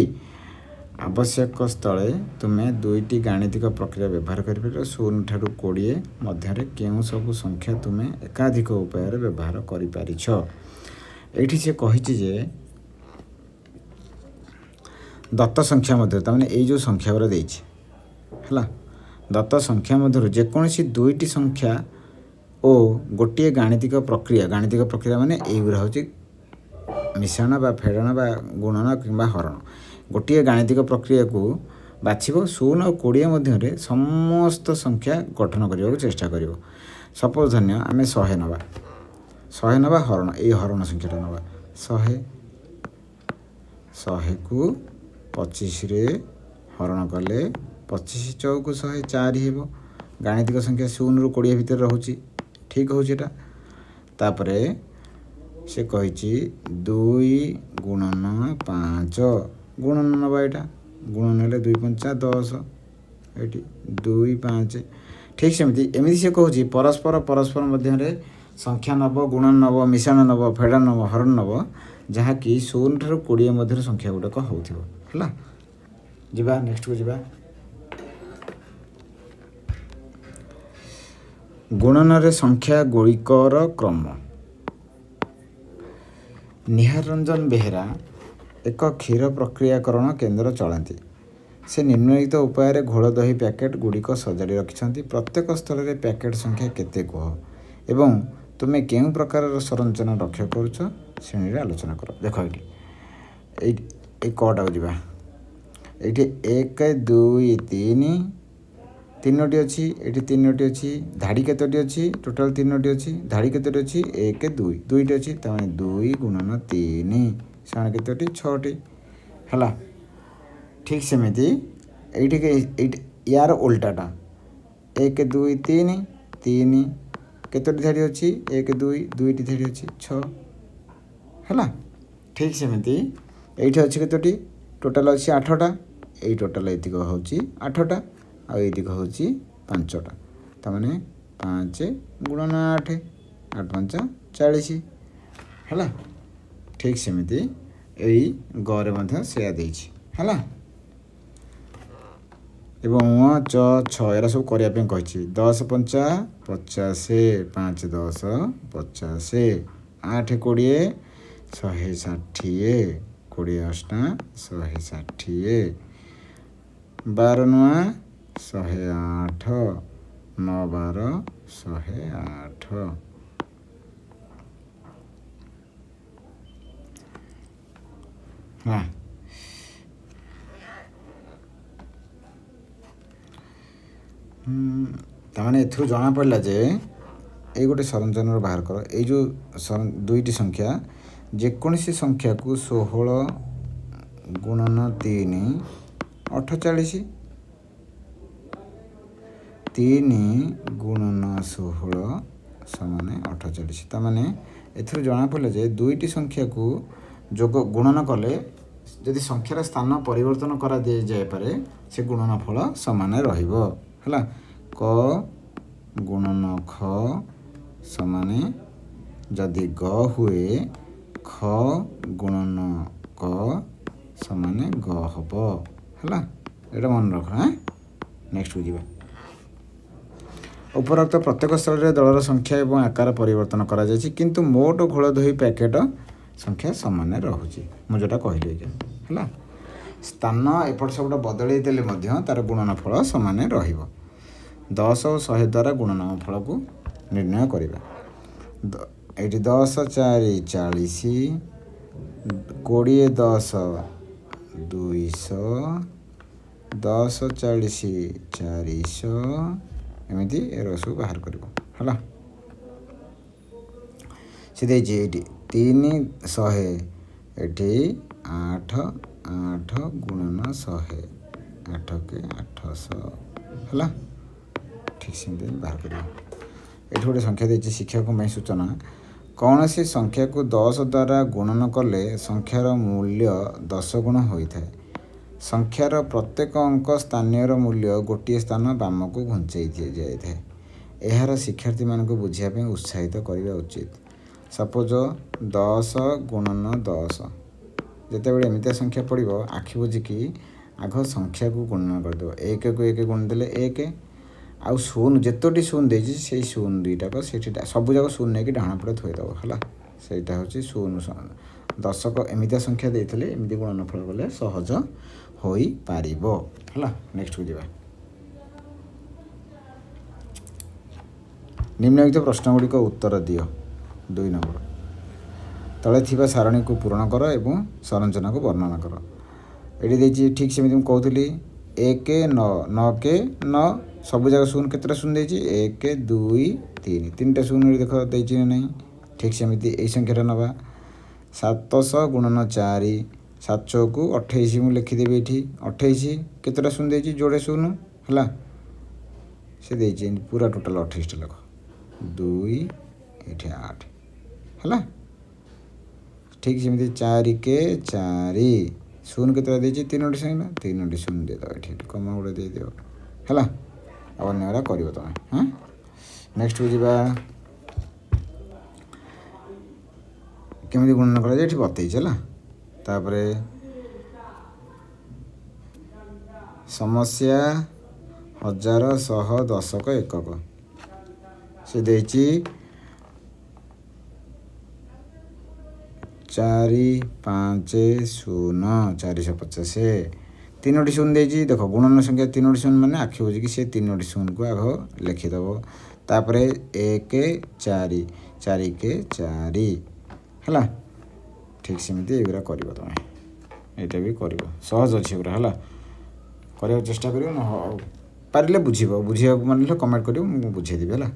ଆବଶ୍ୟକ ସ୍ଥଳେ ତୁମେ 2ଟି ଗାଣିତିକ ପ୍ରକ୍ରିୟା ବ୍ୟବହାର କରିପାରିବ। 0 ଠାରୁ 20 ମଧ୍ୟରେ କେଉଁ ସବୁ ସଂଖ୍ୟା ତୁମେ ଏକାଧିକ ଉପାୟରେ ବ୍ୟବହାର କରିପାରିଛ? ଏଇଠି ସେ କହିଛି ଯେ ଦତ୍ତ ସଂଖ୍ୟା ମଧ୍ୟରୁ, ତାମାନେ ଏଇ ଯେଉଁ ସଂଖ୍ୟା ଗୁଡ଼ା ଦେଇଛି ହେଲା, ଦତ୍ତ ସଂଖ୍ୟା ମଧ୍ୟରୁ ଯେକୌଣସି ଦୁଇଟି ସଂଖ୍ୟା ଓ ଗୋଟିଏ ଗାଣିତିକ ପ୍ରକ୍ରିୟା, ଗାଣିତିକ ପ୍ରକ୍ରିୟା ମାନେ ଏଇଗୁଡ଼ା ହେଉଛି ମିଶାଣ ବା ଫେଡ଼ାଣ ବା ଗୁଣନ କିମ୍ବା ହରଣ, ଗୋଟିଏ ଗାଣିତିକ ପ୍ରକ୍ରିୟାକୁ ବାଛିବ, 0 ଆଉ 20 ମଧ୍ୟରେ ସମସ୍ତ ସଂଖ୍ୟା ଗଠନ କରିବାକୁ ଚେଷ୍ଟା କରିବ। ସପୋଜ ଧନ୍ୟ ଆମେ 100 ନେବା, 100 ନେବା, ହରଣ, ଏଇ ହରଣ ସଂଖ୍ୟାଟା ନେବା, 100, 100କୁ 25ରେ ହରଣ କଲେ 25 ଚଉକୁ 104 ହେବ। ଗାଣିତିକ ସଂଖ୍ୟା 0ରୁ 20 ଭିତରେ ରହୁଛି, ଠିକ୍ ହେଉଛି ଏଇଟା। ତାପରେ ସେ କହିଛି 2 ଗୁଣନ 5, ଗୁଣନ ନେବା, ଏଇଟା ଗୁଣନ ହେଲେ 2 ପଞ୍ଚା 10, ଏଇଠି 2 5। ଠିକ୍ ସେମିତି ଏମିତି ସେ କହୁଛି ପରସ୍ପର ପରସ୍ପର ମଧ୍ୟରେ ସଂଖ୍ୟା ନେବ, ଗୁଣନ ନେବ, ମିଶାଣ ନେବ, ଫେଡ଼ାଣ ନେବ, ହରଣ ନେବ, ଯାହାକି 0 ଠାରୁ 20 ମଧ୍ୟରେ ସଂଖ୍ୟା ଗୁଡ଼ାକ ହେଉଥିବ। ହେଲା, ଯିବା ନେକ୍ସଟକୁ ଯିବା। ଗୁଣନରେ ସଂଖ୍ୟା ଗୁଡ଼ିକର କ୍ରମ। ନିହାର ରଞ୍ଜନ ବେହେରା ଏକ କ୍ଷୀର ପ୍ରକ୍ରିୟାକରଣ କେନ୍ଦ୍ର ଚଳାନ୍ତି। ସେ ନିମ୍ନଲିଖିତ ଉପାୟରେ ଘୋଳ ଦହି ପ୍ୟାକେଟ୍ ଗୁଡ଼ିକ ସଜାଡ଼ି ରଖିଛନ୍ତି। ପ୍ରତ୍ୟେକ ସ୍ତରରେ ପ୍ୟାକେଟ୍ ସଂଖ୍ୟା କେତେ କୁହ ଏବଂ ତୁମେ କେଉଁ ପ୍ରକାରର ସଂରଚନା ଲକ୍ଷ୍ୟ କରୁଛ ଶ୍ରେଣୀରେ ଆଲୋଚନା କର। ଦେଖ ଏଇଠି ଏଇ କଟାକୁ ଯିବା, ଏଇଠି 1 2 3 ତିନୋଟି ଅଛି, ଏଠି ତିନୋଟି ଅଛି, ଧାଡ଼ି କେତୋଟି ଅଛି, ଟୋଟାଲ୍ ତିନୋଟି ଅଛି, ଧାଡ଼ି କେତୋଟି ଅଛି, 1 2, ଦୁଇଟି ଅଛି, ତାମାନେ 2 ଗୁଣନ 3 ସେମାନେ କେତୋଟି, 6ଟି ହେଲା। ଠିକ୍ ସେମିତି ଏଇଠି ଏଇଠି ୟାର ଓଲଟାଟା 1 2 3 3 କେତୋଟି ଧାଡ଼ି ଅଛି, 1 2 ଦୁଇଟି ଧାଡ଼ି ଅଛି, 6 ହେଲା। ଠିକ୍ ସେମିତି ଏଇଠି ଅଛି କେତୋଟି, ଟୋଟାଲ୍ ଅଛି 8ଟା, ଏଇ ଟୋଟାଲ୍ ଏତିକ ହେଉଛି 8ଟା ଆଉ ଏଇତିକ ହେଉଛି 5ଟା, ତାମାନେ 5 ଗୁଣନ 8, 8 5 40 ହେଲା। ଠିକ୍ ସେମିତି ଏଇ ଗରେ ମଧ୍ୟ ସେୟା ଦେଇଛି ହେଲା। ଏବଂ ଚ 6 ଏରା ସବୁ କରିବା ପାଇଁ କହିଛି। 10 ପଞ୍ଚା 50, 5 10 50, 8 20 160, 20 ଅଷ୍ଟା 160, 12 ନୂଆ 108, 9 12 108। ହଁ, ତାମାନେ ଏଥିରୁ ଜଣାପଡ଼ିଲା ଯେ ଏଇ ଗୋଟେ ସଂରଚନାରୁ ବାହାର କର, ଏଇ ଯେଉଁ ଦୁଇଟି ସଂଖ୍ୟା ଯେକୌଣସି ସଂଖ୍ୟାକୁ 16 ଗୁଣନ 3 48, 3 ଗୁଣନ 16 ସମାନ 48। ତାମାନେ ଏଥିରୁ ଜଣାପଡ଼ିଲା ଯେ ଦୁଇଟି ସଂଖ୍ୟାକୁ ଯୋଗ ଗୁଣନ କଲେ ଯଦି ସଂଖ୍ୟାର ସ୍ଥାନ ପରିବର୍ତ୍ତନ କରାଯାଇପାରେ ସେ ଗୁଣନ ଫଳ ସମାନ ରହିବ। ହେଲା, କ ଗୁଣନ ଖ ସମାନ ଯଦି ଗ ହୁଏ ଖ ଗୁଣନ କ ସମାନ ଗ ହେବ। ହେଲା, ଏଇଟା ମନେ ରଖ। ହଁ, ନେକ୍ସଟକୁ ଯିବା। ଉପରୋକ୍ତ ପ୍ରତ୍ୟେକ ସ୍ତରରେ ଦଳର ସଂଖ୍ୟା ଏବଂ ଆକାର ପରିବର୍ତ୍ତନ କରାଯାଇଛି, କିନ୍ତୁ ମୋଟ ଘୋଳ ଦହି ପ୍ୟାକେଟ ସଂଖ୍ୟା ସମାନ ରହୁଛି। ମୁଁ ଯେଉଁଟା କହିଲି ଆଜ୍ଞା। ହେଲା, ସ୍ଥାନ ଏପଟ ସେପଟ ବଦଳେଇ ଦେଲେ ମଧ୍ୟ ତା'ର ଗୁଣନ ଫଳ ସମାନ ରହିବ। 10 ଓ 100 ଦ୍ୱାରା ଗୁଣନ ଫଳକୁ ନିର୍ଣ୍ଣୟ କରିବା। ଏଇଠି 10 4 40, 20 10 200, 10 40 400, ଏମିତି ଏର ସବୁ ବାହାର କରିବ। ହେଲା, ସେ ଦେଇଛି ଏଇଠି 3 100, ଏଠି 8 8 ଗୁଣନ 100, 8 କେ 800 ହେଲା। ଠିକ୍ ସେମିତି ବାହାର କରିବ। ଏଠି ଗୋଟେ ସଂଖ୍ୟା ଦେଇଛି ଶିକ୍ଷକଙ୍କ ପାଇଁ ସୂଚନା, କୌଣସି ସଂଖ୍ୟାକୁ 10 ଦ୍ୱାରା ଗୁଣନ କଲେ ସଂଖ୍ୟାର ମୂଲ୍ୟ 10 ଗୁଣ ହୋଇଥାଏ। ସଂଖ୍ୟାର ପ୍ରତ୍ୟେକ ଅଙ୍କ ସ୍ଥାନୀୟର ମୂଲ୍ୟ ଗୋଟିଏ ସ୍ଥାନ ବାମକୁ ଘୁଞ୍ଚେଇ ଦିଆଯାଇଥାଏ। ଏହାର ଶିକ୍ଷାର୍ଥୀମାନଙ୍କୁ ବୁଝିବା ପାଇଁ ଉତ୍ସାହିତ କରିବା ଉଚିତ। ସପୋଜ 10 ଗୁଣନ 10, ଯେତେବେଳେ ଏମିତିଆ ସଂଖ୍ୟା ପଡ଼ିବ ଆଖି ବୁଜିକି ଆଗ ସଂଖ୍ୟାକୁ ଗୁଣନ କରିଦେବ। 1କୁ 1 ଗୁଣ ଦେଲେ 1, ଆଉ 0 ଯେତୋଟି 0 ଦେଇଛି ସେଇ 0 ଦୁଇଟାକ ସେଇଠି ସବୁଯାକ 0 ନେଇକି ଡାହାଣ ପଟେ ଥୋଇଦେବ। ହେଲା, ସେଇଟା ହେଉଛି 0 ଦଶକ। ଏମିତିଆ ସଂଖ୍ୟା ଦେଇଥିଲେ ଏମିତି ଗୁଣନ ଫଳ କଲେ ସହଜ ହୋଇପାରିବ। ହେଲା, ନେକ୍ସଟକୁ ଯିବା। ନିମ୍ନଲିଖିତ ପ୍ରଶ୍ନଗୁଡ଼ିକ ଉତ୍ତର ଦିଅ। 2 ନମ୍ବର, ତଳେ ଥିବା ସାରଣୀକୁ ପୂରଣ କର ଏବଂ ସଂରଚନାକୁ ବର୍ଣ୍ଣନା କର। ଏଠି ଦେଇଛି ଠିକ୍ ସେମିତି ମୁଁ କହୁଥିଲି, 1 9 9 କେ 9, ସବୁ ଯାକ ଶୂନ। କେତେଟା ଶୂନ ଦେଇଛି? 1 2 3, 3ଟା ଶୂନ ଦେଖ ଦେଇଛି ନା ନାହିଁ। ଠିକ୍ ସେମିତି ଏଇ ସଂଖ୍ୟାଟା ନେବା, 700 ଗୁଣନ 4, 7 ଚଉକୁ 28, ମୁଁ ଲେଖିଦେବି ଏଠି 28। କେତେଟା ଶୂନ ଦେଇଛି? ଯୋଡ଼େ ଶୂନ। ହେଲା, ସେ ଦେଇଛି ପୁରା ଟୋଟାଲ୍ 28ଟା ଲେଖ, 2 ଏଠି 8। ହେଲା, ଠିକ୍ ସେମିତି 4 କେ 4, ଶୂନ କେତେଟା ଦେଇଛି? 3ଟି ଶୂନ, 3ଟି ଶୂନ ଦେଇଦେବ ଏଠି, ଏଠି କମା ଗୋଟେ ଦେଇଦିଅ। ହେଲା, ଆଉ ଅନ୍ୟଗୁଡ଼ା କରିବ ତୁମେ। ହଁ, ନେକ୍ସଟକୁ ଯିବା। କେମିତି ଗୁଣନ କରାଯାଏ ଏଠି ବତେଇଛି। ହେଲା, ତାପରେ ସମସ୍ୟା ହଜାର ଶହ ଦଶକ ଏକକ ସେ ଦେଇଛି, 4 5 0, 450, 3ଟି ଶୂନ ଦେଇଛି। ଦେଖ, ଗୁଣନ ସଂଖ୍ୟା 3ଟି ଶୂନ ମାନେ ଆଖି ବୁଜିକି ସେ 3ଟି ଶୂନକୁ ଆଗ ଲେଖିଦେବ, ତାପରେ 1 4, 4 କେ 4। ହେଲା, ଠିକ୍ ସେମିତି ଏଗୁଡ଼ା କରିବ ତୁମେ, ଏଇଟା ବି କରିବ, ସହଜ ଅଛି ଏଗୁଡ଼ା। ହେଲା, କରିବାକୁ ଚେଷ୍ଟା କରିବ, ନ ପାରିଲେ ବୁଝିବ, ବୁଝିବାକୁ ମାନିଲେ କମେଣ୍ଟ କରିବ, ମୁଁ ବୁଝେଇଦେବି। ହେଲା,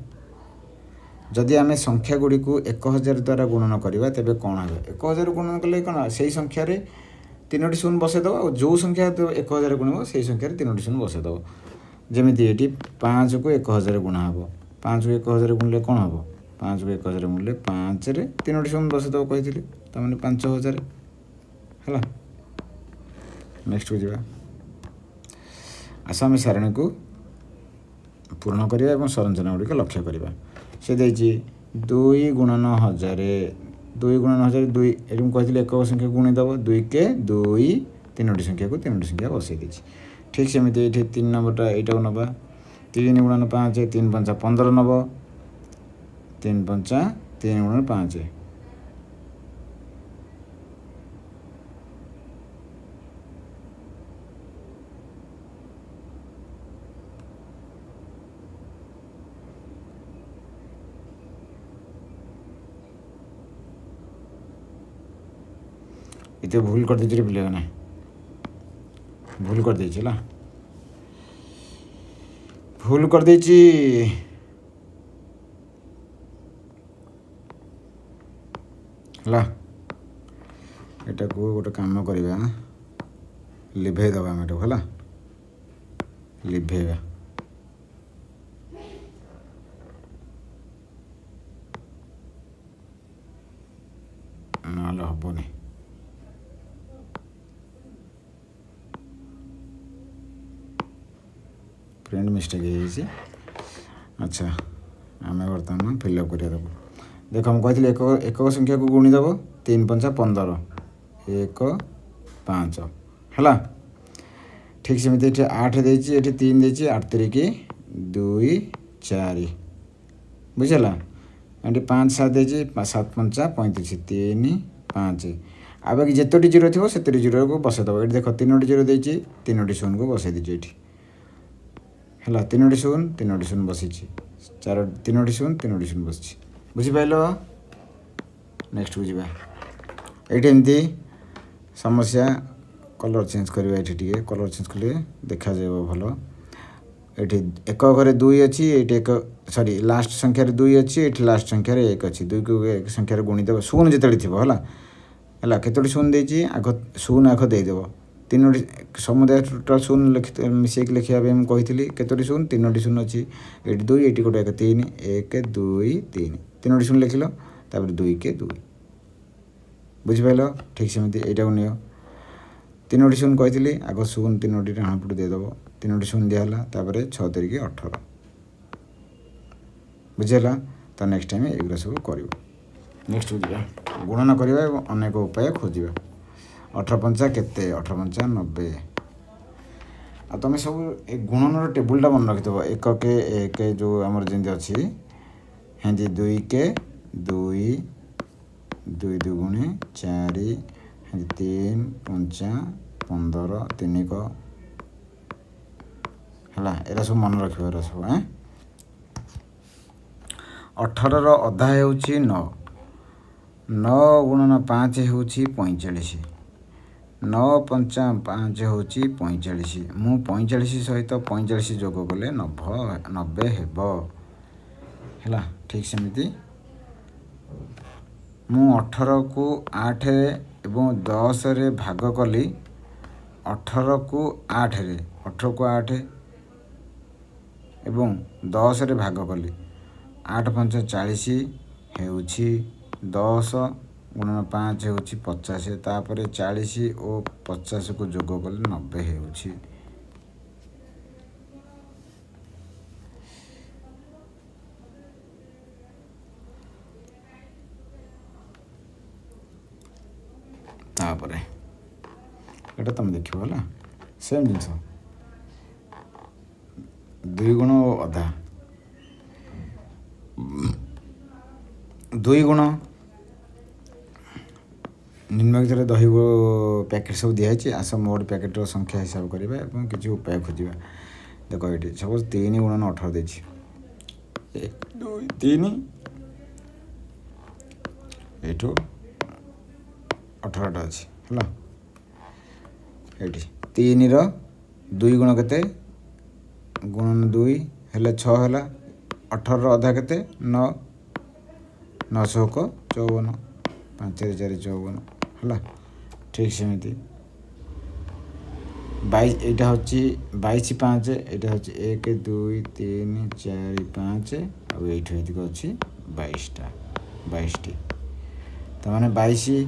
ଯଦି ଆମେ ସଂଖ୍ୟା ଗୁଡ଼ିକୁ 1000 ଦ୍ୱାରା ଗୁଣନ କରିବା ତେବେ କ'ଣ ହେବ? 1000 ଗୁଣନ କଲେ କ'ଣ? ସେଇ ସଂଖ୍ୟାରେ 3ଟି ଶୂନ ବସେଇଦେବ, ଆଉ ଯେଉଁ ସଂଖ୍ୟା 1000 ଗୁଣିବ ସେଇ ସଂଖ୍ୟାରେ 3ଟି ଶୂନ ବସେଇଦେବ। ଯେମିତି ଏଠି 5କୁ 1000 ଗୁଣା ହେବ, 5କୁ 1000 ଗୁଣିଲେ କ'ଣ ହେବ? 5କୁ 1000 ଗୁଣିଲେ 5ରେ 3ଟି ଶୂନ ବସେଇଦେବ କହିଥିଲି, ତାମାନେ 5000। ହେଲା, ନେକ୍ସଟକୁ ଯିବା। ଆସ ଆମେ ସାରଣୀକୁ ପୂରଣ କରିବା ଏବଂ ସଂରଚନା ଗୁଡ଼ିକ ଲକ୍ଷ୍ୟ କରିବା। ସେ ଦେଇଛି 2 ଗୁଣନ 1000, 2 ଗୁଣନ 1000, 2, ଏଠି ମୁଁ କହିଥିଲି ଏକକ ସଂଖ୍ୟା ଗୁଣିଦେବ, 2 କେ 2, 3ଟି ସଂଖ୍ୟାକୁ 3ଟି ସଂଖ୍ୟା ବସେଇ ଦେଇଛି। ଠିକ୍ ସେମିତି ଏଇଠି 3 ନମ୍ବରଟା ଏଇଟାକୁ ନେବା, 3 ଗୁଣନ 5, 3 5 15 ନେବ, 3 5 3 ଗୁଣନ 5, ଏତେ ଭୁଲ କରିଦେଇଛି ରେ ପିଲାମାନେ, ଭୁଲ କରିଦେଇଛି। ହେଲା, ଭୁଲ କରିଦେଇଛି। ହେଲା, ଏଟାକୁ ଗୋଟେ କାମ କରିବା, ଲିଭେଇ ଦେବା ଆମେ ଏଟାକୁ। ହେଲା, ଲିଭେଇବା। ନହେଲେ ହେବନି। ପ୍ରିଣ୍ଟ ମିଷ୍ଟେକ୍ ହେଇଯାଇଛି। ଆଚ୍ଛା, ଆମେ ବର୍ତ୍ତମାନ ଫିଲ୍ଅପ୍ କରିବା ତାକୁ। ଦେଖ, ମୁଁ କହିଥିଲି ଏକକ ସଂଖ୍ୟାକୁ ଗୁଣିଦେବ, 3 5 15, 1 5। ହେଲା, ଠିକ୍ ସେମିତି ଏଠି 8 ଦେଇଛି, ଏଠି 3 ଦେଇଛି, 8 ତିରିକି 2 4, ବୁଝିହେଲା? ଏଠି 5 7 ଦେଇଛି, 7 5 35, 3 5। ଆଉ ବାକି ଯେତୋଟି ଜିରୋ ଥିବ ସେତୋଟି ଜିରୋକୁ ବସେଇଦେବ। ଏଠି ଦେଖ 3ଟି ଜିରୋ ଦେଇଛି, 3ଟି ଶୂନକୁ ବସେଇ ଦେଇଛି ଏଠି। ହେଲା, 3ଟି ଶୂନ, 3ଟି ଶୂନ ବସିଛି, 4, 3ଟି ଶୂନ, 3ଟି ଶୂନ ବସିଛି। ବୁଝିପାରିଲ? ନେକ୍ସଟକୁ ଯିବା। ଏଇଠି ଏମିତି ସମସ୍ୟା, କଲର୍ ଚେଞ୍ଜ କରିବା, ଏଠି ଟିକେ କଲର୍ ଚେଞ୍ଜ କଲେ ଦେଖାଯିବ ଭଲ। ଏଠି ଏକ ଘରେ 2 ଅଛି, ଏଇଠି ଏକ, ସରି ଲାଷ୍ଟ ସଂଖ୍ୟାରେ 2 ଅଛି, ଏଠି ଲାଷ୍ଟ ସଂଖ୍ୟାରେ 1 ଅଛି। 2କୁ 1 ସଂଖ୍ୟାରେ ଗୁଣିଦେବ, ଶୂନ ଯେତେବେଳେ ଥିବ। ହେଲା, ହେଲା, କେତୋଟି ଶୂନ ଦେଇଛି? ଆଗ ଶୂନ ଆଗ ଦେଇଦେବ, 3ଟି ସମୁଦାୟ ଟୋଟାଲ୍ ଶୂନ ଲେଖି ମିଶେଇକି ଲେଖିବା ପାଇଁ ମୁଁ କହିଥିଲି। କେତୋଟି ଶୂନ? 3ଟି ଶୂନ ଅଛି, ଏଠି 2, ଏଠି ଗୋଟେ 1 3, 1 2 3, 3ଟି ଶୂନ ଲେଖିଲ, ତାପରେ 2 କେ 2। ବୁଝିପାରିଲ? ଠିକ୍ ସେମିତି ଏଇଟାକୁ ନିଅ, 3ଟି ଶୂନ କହିଥିଲି, ଆଗ ଶୂନ 3ଟି ଡାହାଣ ପଟୁ ଦେଇଦେବ, 3ଟି ଶୂନ ଦିଆହେଲା, ତାପରେ 6 ତିରିକି 18। ବୁଝିହେଲା? ତ ନେକ୍ସଟ ଟାଇମ୍ ଏଗୁଡ଼ା ସବୁ କରିବ। ନେକ୍ସଟ ଯିବା, ଗୁଣନ କରିବା ଏବଂ ଅନେକ ଉପାୟ ଖୋଜିବା। 18 5 କେତେ? 18 5 90। ଆଉ ତୁମେ ସବୁ ଏ ଗୁଣନର ଟେବୁଲଟା ମନେ ରଖିଥିବ, 1 କେ 1 ଯେଉଁ ଆମର ଯେମିତି ଅଛି ହେନ୍ତି 2 କେ 2, 2 2 ଗୁଣେ 4, ହେନ୍ତି 3 5 15 3 ହେଲା। ଏରା ସବୁ ମନେ ରଖିବ, ଏରା ସବୁ। 18ର ଅଧା ହେଉଛି 9, 9 ଗୁଣନ 5 ହେଉଛି 45, 9 ପଞ୍ଚା 5 ହେଉଛି 45। ମୁଁ 45 ସହିତ 45 ଯୋଗ କଲେ 90 ହେବ, ହେଲା। ଠିକ୍ ସେମିତି ମୁଁ 18କୁ 8 ଏବଂ 10ରେ ଭାଗ କଲି, 18କୁ 8ରେ, 18କୁ 8 ଏବଂ 10ରେ ଭାଗ କଲି, 8 5 40 ହେଉଛି, 10 ଗୁଣନ 5 ହେଉଛି 50, ତାପରେ 40 ଓ 50କୁ ଯୋଗ କଲେ 90 ହେଉଛି। ତାପରେ ଏଇଟା ତୁମେ ଦେଖିବ, ହେଲା, ସେମ୍ ଜିନିଷ, 2 ଗୁଣ ଓ ଅଧା। 2 ଗୁଣ ନିମ୍ନଲିଖିତରେ ଦହି ପ୍ୟାକେଟ୍ ସବୁ ଦିଆହେଇଛି, ଆସ ମୋଟ ପ୍ୟାକେଟ୍ର ସଂଖ୍ୟା ହିସାବ କରିବା ଏବଂ କିଛି ଉପାୟ ଖୋଜିବା। ଦେଖ ଏଇଠି ସପୋଜ୍ 3 ଗୁଣନ 18 ଦେଇଛି, 1 2 3, ଏଇଠୁ 18ଟା ଅଛି, ହେଲା। ଏଇଠି 3ର 2 ଗୁଣ କେତେ, ଗୁଣନ 2 ହେଲେ 6 ହେଲା, 18ର ଅଧା କେତେ, 9, 9 ଚଉକ 54, 5 4 54, ହେଲା। ଠିକ୍ ସେମିତି 22, ଏଇଟା ହେଉଛି 22 5, ଏଇଟା ହେଉଛି 1 2 3 4 5, ଆଉ ଏଇଠୁ ଏତିକି ଅଛି 22ଟା, 22ଟି, ତାମାନେ 22।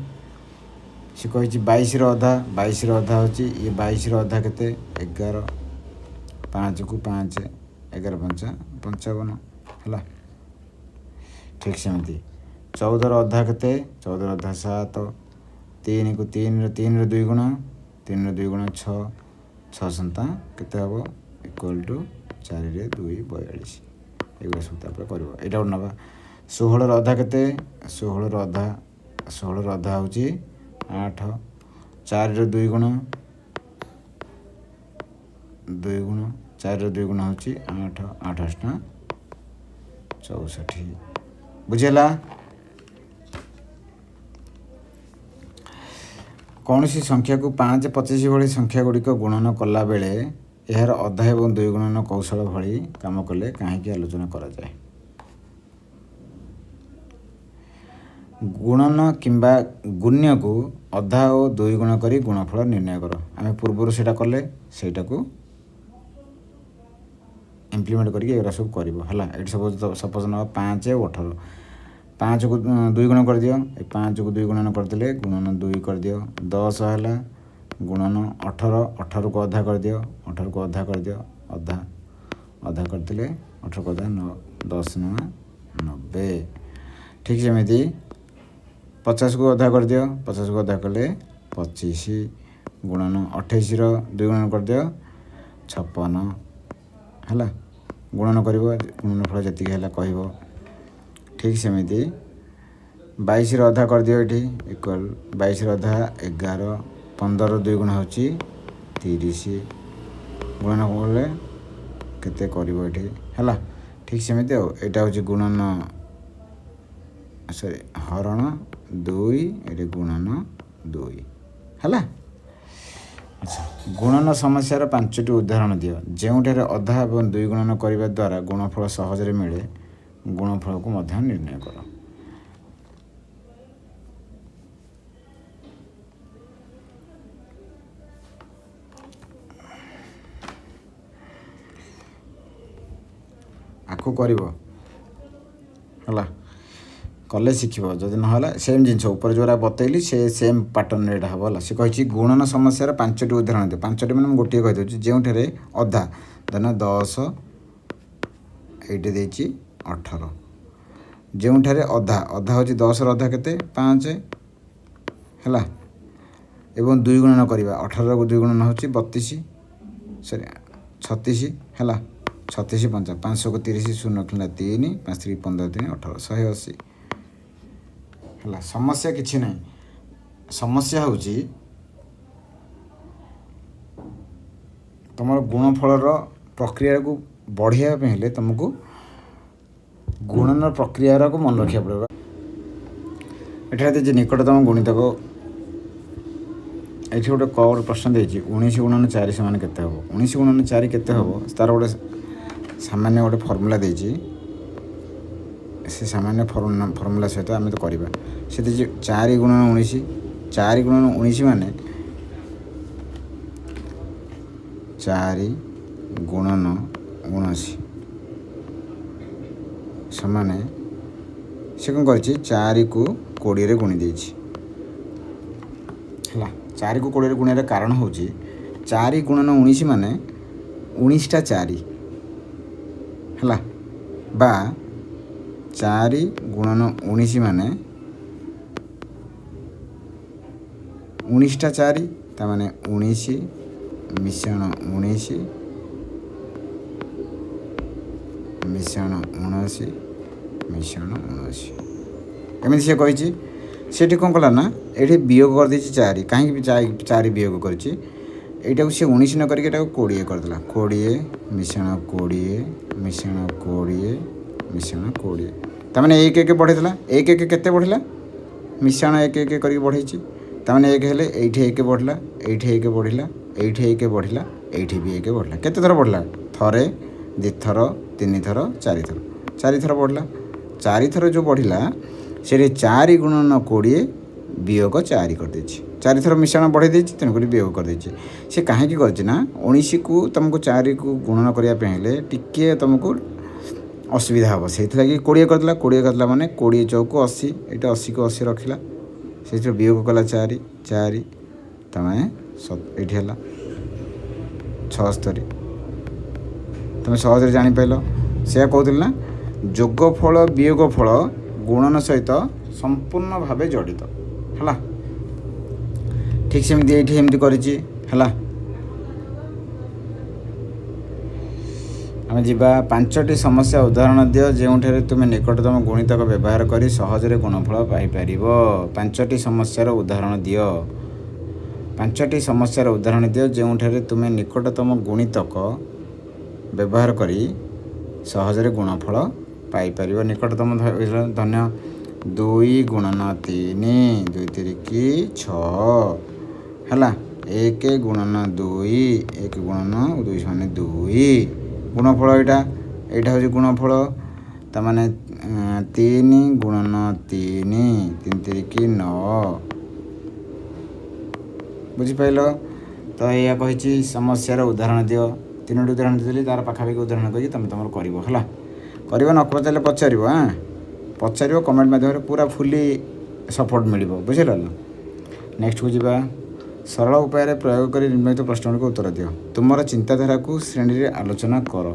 ସେ କହିଛି 22ର ଅଧା, 22ର ଅଧା ହେଉଛି ଇଏ, 22ର ଅଧା କେତେ, 11, 5କୁ 5, 11 5 55, ହେଲା। ଠିକ୍ ସେମିତି 14ର ଅଧା କେତେ, 14ର ଅଧା 7, 3କୁ 3ର 3ର 2 ଗୁଣ, 3ର 2 ଗୁଣ 6, 6 ସନ୍ତା କେତେ ହେବ, ଇକ୍ୱାଲ୍ ଟୁ 4ରେ 2 42। ଏଗୁଡ଼ା ସବୁ ତାପରେ କରିବ। ଏଇଟା ଗୋଟେ ନେବା, 16ର ଅଧା କେତେ, 16ର ଅଧା, 16ର ଅଧା ହେଉଛି 8, 4ର 2 ଗୁଣ, 2 ଗୁଣ 4ର 2 ଗୁଣ ହେଉଛି 8, 8 ଅଷ୍ଟା 64। ବୁଝିହେଲା? କୌଣସି ସଂଖ୍ୟାକୁ 5 25 ଭଳି ସଂଖ୍ୟା ଗୁଡ଼ିକ ଗୁଣନ କଲାବେଳେ ଏହାର ଅଧା ଏବଂ 2 ଗୁଣନ କୌଶଳ ଭଳି କାମ କଲେ କାହିଁକି ଆଲୋଚନା କରାଯାଏ? ଗୁଣନ କିମ୍ବା ଗୁଣ୍ୟକୁ ଅଧା ଓ 2 ଗୁଣ କରି ଗୁଣଫଳ ନିର୍ଣ୍ଣୟ କର। ଆମେ ପୂର୍ବରୁ ସେଇଟା କଲେ, ସେଇଟାକୁ ଇମ୍ପ୍ଲିମେଣ୍ଟ କରିକି ଏଗୁଡ଼ା ସବୁ କରିବ, ହେଲା। ଏଇଠି ସପୋଜ ନେବା 5 ଆଉ 18, 5କୁ 2 ଗୁଣ କରିଦିଅ, ଏ 5କୁ 2 ଗୁଣନ କରିଦେଲେ ଗୁଣନ 2 କରିଦିଅ, 10 ହେଲା, ଗୁଣନ 18, 18କୁ ଅଧା କରିଦିଅ, 18କୁ ଅଧା କରିଦିଅ, ଅଧା ଅଧା କରିଦେଲେ 18କୁ ଅଧା 9, 10 9 90। ଠିକ୍ ସେମିତି 50କୁ ଅଧା କରିଦିଅ, 50କୁ ଅଧା କଲେ 25, ଗୁଣନ 28ର 2 ଗୁଣନ କରିଦିଅ 56, ହେଲା। ଗୁଣନ କରିବ, ଗୁଣନ ଫଳ ଯେତିକି ହେଲା କହିବ। ଠିକ୍ ସେମିତି 22ର ଅଧା କରିଦିଅ ଏଠି, ଇକ୍ୱାଲ୍ 22ର ଅଧା 11, 15 2 ଗୁଣ ହେଉଛି 30, ଗୁଣନ କଲେ କେତେ କରିବ ଏଠି, ହେଲା। ଠିକ୍ ସେମିତି ଆଉ ଏଇଟା ହେଉଛି ଗୁଣନ, ସରି ହରଣ 2, ଏଠି ଗୁଣନ 2, ହେଲା। ଆଚ୍ଛା, ଗୁଣନ ସମସ୍ୟାର 5ଟି ଉଦାହରଣ ଦିଅ ଯେଉଁଠାରେ ଅଧା ଏବଂ 2 ଗୁଣନ କରିବା ଦ୍ୱାରା ଗୁଣଫଳ ସହଜରେ ମିଳେ, ଗୁଣଫଳକୁ ମଧ୍ୟ ନିର୍ଣ୍ଣୟ କର। ଆକୁ କରିବ, ହେଲା, କଲେ ଶିଖିବ, ଯଦି ନହେଲା ସେମ୍ ଜିନିଷ ଉପରେ ଯେଉଁଟା ବତେଇଲି ସେ ସେମ୍ ପାଟର୍ନରେ ଏଇଟା ହେବ, ହେଲା। ସେ କହିଛି ଗୁଣନ ସମସ୍ୟାର 5ଟି ଉଦାହରଣ ଦିଅ, 5ଟି ମାନେ ମୁଁ ଗୋଟିଏ କହିଦେଉଛି, ଯେଉଁଠାରେ ଅଧା ଧର 10, ଏଇଠି ଦେଇଛି 18, ଯେଉଁଠାରେ ଅଧା, ଅଧା ହେଉଛି 10ର ଅଧା କେତେ, 5, ହେଲା, ଏବଂ 2 ଗୁଣନ କରିବା, 18ର 2 ଗୁଣନ ହେଉଛି 32, ସରି 36, ହେଲା, 36 ପଞ୍ଚା 5କୁ 30, 0 ଖେଳିଲା 3, 5 3 15 3 18, 180, ହେଲା। ସମସ୍ୟା କିଛି ନାହିଁ, ସମସ୍ୟା ହେଉଛି ତୁମର ଗୁଣଫଳର ପ୍ରକ୍ରିୟାକୁ ବଢ଼େଇବା ପାଇଁ ହେଲେ ତୁମକୁ ଗୁଣନ ପ୍ରକ୍ରିୟାକୁ ମନେ ରଖିବାକୁ ପଡ଼ିବ। ଏଠାରେ ଦେଇଛି ନିକଟତମ ଗୁଣିତକ। ଏଠି ଗୋଟେ ଗୋଟେ ପ୍ରଶ୍ନ ଦେଇଛି, 19 ଗୁଣନ 4 ସମାନ କେତେ ହେବ? 19 ଗୁଣନ 4 କେତେ ହେବ, ତାର ଗୋଟେ ସାମାନ୍ୟ ଗୋଟେ ଫର୍ମୁଲା ଦେଇଛି। ସେ ସାମାନ୍ୟ ଫର୍ମୁଲା ସହିତ ଆମେ ତ କରିବା। ସେ ଦେଇଛି 4 ଗୁଣନ 19। 4 ଗୁଣନ 19 ମାନେ 4 ଗୁଣନ 19 ସମାନେ, ସେ କ'ଣ କରିଛି? 4କୁ 20ରେ ଗୁଣି ଦେଇଛି। ହେଲା, 4କୁ 20ରେ ଗୁଣିବାର କାରଣ ହେଉଛି 4 ଗୁଣନ 19 ମାନେ 19ଟା 4 ହେଲା, ବା 4 ଗୁଣନ 19 ମାନେ 19ଟା 4। ତାମାନେ 19 ମିଶ୍ରଣ 19 ମିଶ୍ରଣ 19 ମିଶ୍ରଣ 19, ଏମିତି ସେ କହିଛି। ସେଠି କ'ଣ କଲା ନା, ଏଠି ବିୟୋଗ କରିଦେଇଛି 4। କାହିଁକି 4 ବିୟୋଗ କରିଛି? ଏଇଟାକୁ ସେ 19 ନ କରିକି ଏଟାକୁ 20 କରିଦେଲା। 20 ମିଶ୍ରଣ 20 ମିଶ୍ରଣ 20 ମିଶ୍ରଣ 20, ତାମାନେ 1 1 ବଢ଼େଇଦେଲା। 1 1 କେତେ ବଢ଼ିଲା? ମିଶ୍ରଣ 1 1 କରିକି ବଢ଼େଇଛି। ତାମାନେ 1 ହେଲେ ଏଇଠି 1 ବଢ଼ିଲା, ଏଇଠି 1 ବଢ଼ିଲା, ଏଇଠି 1 ବଢ଼ିଲା, ଏଇଠି ବି 1 ବଢ଼ିଲା। କେତେ ଥର ବଢ଼ିଲା? ଥରେ, ଦୁଇଥର, ତିନିଥର, ଚାରିଥର। ଚାରିଥର ବଢ଼ିଲା। ଚାରିଥର ଯେଉଁ ବଢ଼ିଲା, ସେଠି 4 ଗୁଣନ 20 ବିୟୋଗ 4 କରିଦେଇଛି। ଚାରିଥର ମିଶ୍ରଣ ବଢ଼େଇ ଦେଇଛି, ତେଣୁକରି ବିୟୋଗ କରିଦେଇଛି। ସେ କାହିଁକି କରିଛି ନା, 19କୁ ତୁମକୁ 4କୁ ଗୁଣନ କରିବା ପାଇଁ ହେଲେ ଟିକିଏ ତୁମକୁ ଅସୁବିଧା ହେବ, ସେଇଥିଲାଗି 20 କରିଦେଲା। 20 କରିଦେଲା ମାନେ 20 ଚଉକୁ 80। ଏଇଟା 80କୁ 80 ରଖିଲା, ସେଇଥିରୁ ବିୟୋଗ କଲା 4 4, ତାମାନେ ଏଇଠି ହେଲା 76। ତୁମେ ସହଜରେ ଜାଣିପାରିଲ। ସେୟା କହୁଥିଲି ନା, ଯୋଗଫଳ ବିୟୋଗ ଫଳ ଗୁଣନ ସହିତ ସମ୍ପୂର୍ଣ୍ଣ ଭାବେ ଜଡ଼ିତ। ହେଲା, ଠିକ୍ ସେମିତି ଏଇଠି ଏମିତି କରିଛି। ହେଲା, ଆମେ ଯିବା। 5ଟି ସମସ୍ୟା ଉଦାହରଣ ଦିଅ ଯେଉଁଠାରେ ତୁମେ ନିକଟତମ ଗୁଣିତକ ବ୍ୟବହାର କରି ସହଜରେ ଗୁଣଫଳ ପାଇପାରିବ। 5ଟି ସମସ୍ୟାର ଉଦାହରଣ ଦିଅ। 5ଟି ସମସ୍ୟାର ଉଦାହରଣ ଦିଅ ଯେଉଁଠାରେ ତୁମେ ନିକଟତମ ଗୁଣିତକ ବ୍ୟବହାର କରି ସହଜରେ ଗୁଣଫଳ ପାଇପାରିବ। ନିକଟତମ ଧନ୍ୟ 2 ଗୁଣନ 3, 2 ତିରିକି 6 ହେଲା। 1 ଗୁଣନ 2, 1 ଗୁଣନ 2 ସମାନ 2। ଗୁଣଫଳ ଏଇଟା, ଏଇଟା ହେଉଛି ଗୁଣଫଳ। ତାମାନେ 3 ଗୁଣନ 3, 3 ତିରିକି 9। ବୁଝିପାରିଲ ତ? ଏଇଆ କହିଛି, ସମସ୍ୟାର ଉଦାହରଣ ଦିଅ। 3ଟି ଉଦାହରଣ ଦେଇଦେଲି, ତାର ପାଖାପାଖି ଉଦାହରଣ କହିକି ତୁମେ ତୁମର କରିବ। ହେଲା, କରିବ, ନ ପଚାରିଲେ ପଚାରିବ। ହଁ, ପଚାରିବ କମେଣ୍ଟ ମାଧ୍ୟମରେ, ପୁରା ଫୁଲି ସପୋର୍ଟ ମିଳିବ। ବୁଝିଲ ନା? ନେକ୍ସଟକୁ ଯିବା। ସରଳ ଉପାୟରେ ପ୍ରୟୋଗ କରି ନିମ୍ନଲିଖିତ ପ୍ରଶ୍ନଗୁଡ଼ିକୁ ଉତ୍ତର ଦିଅ। ତୁମର ଚିନ୍ତାଧାରାକୁ ଶ୍ରେଣୀରେ ଆଲୋଚନା କର।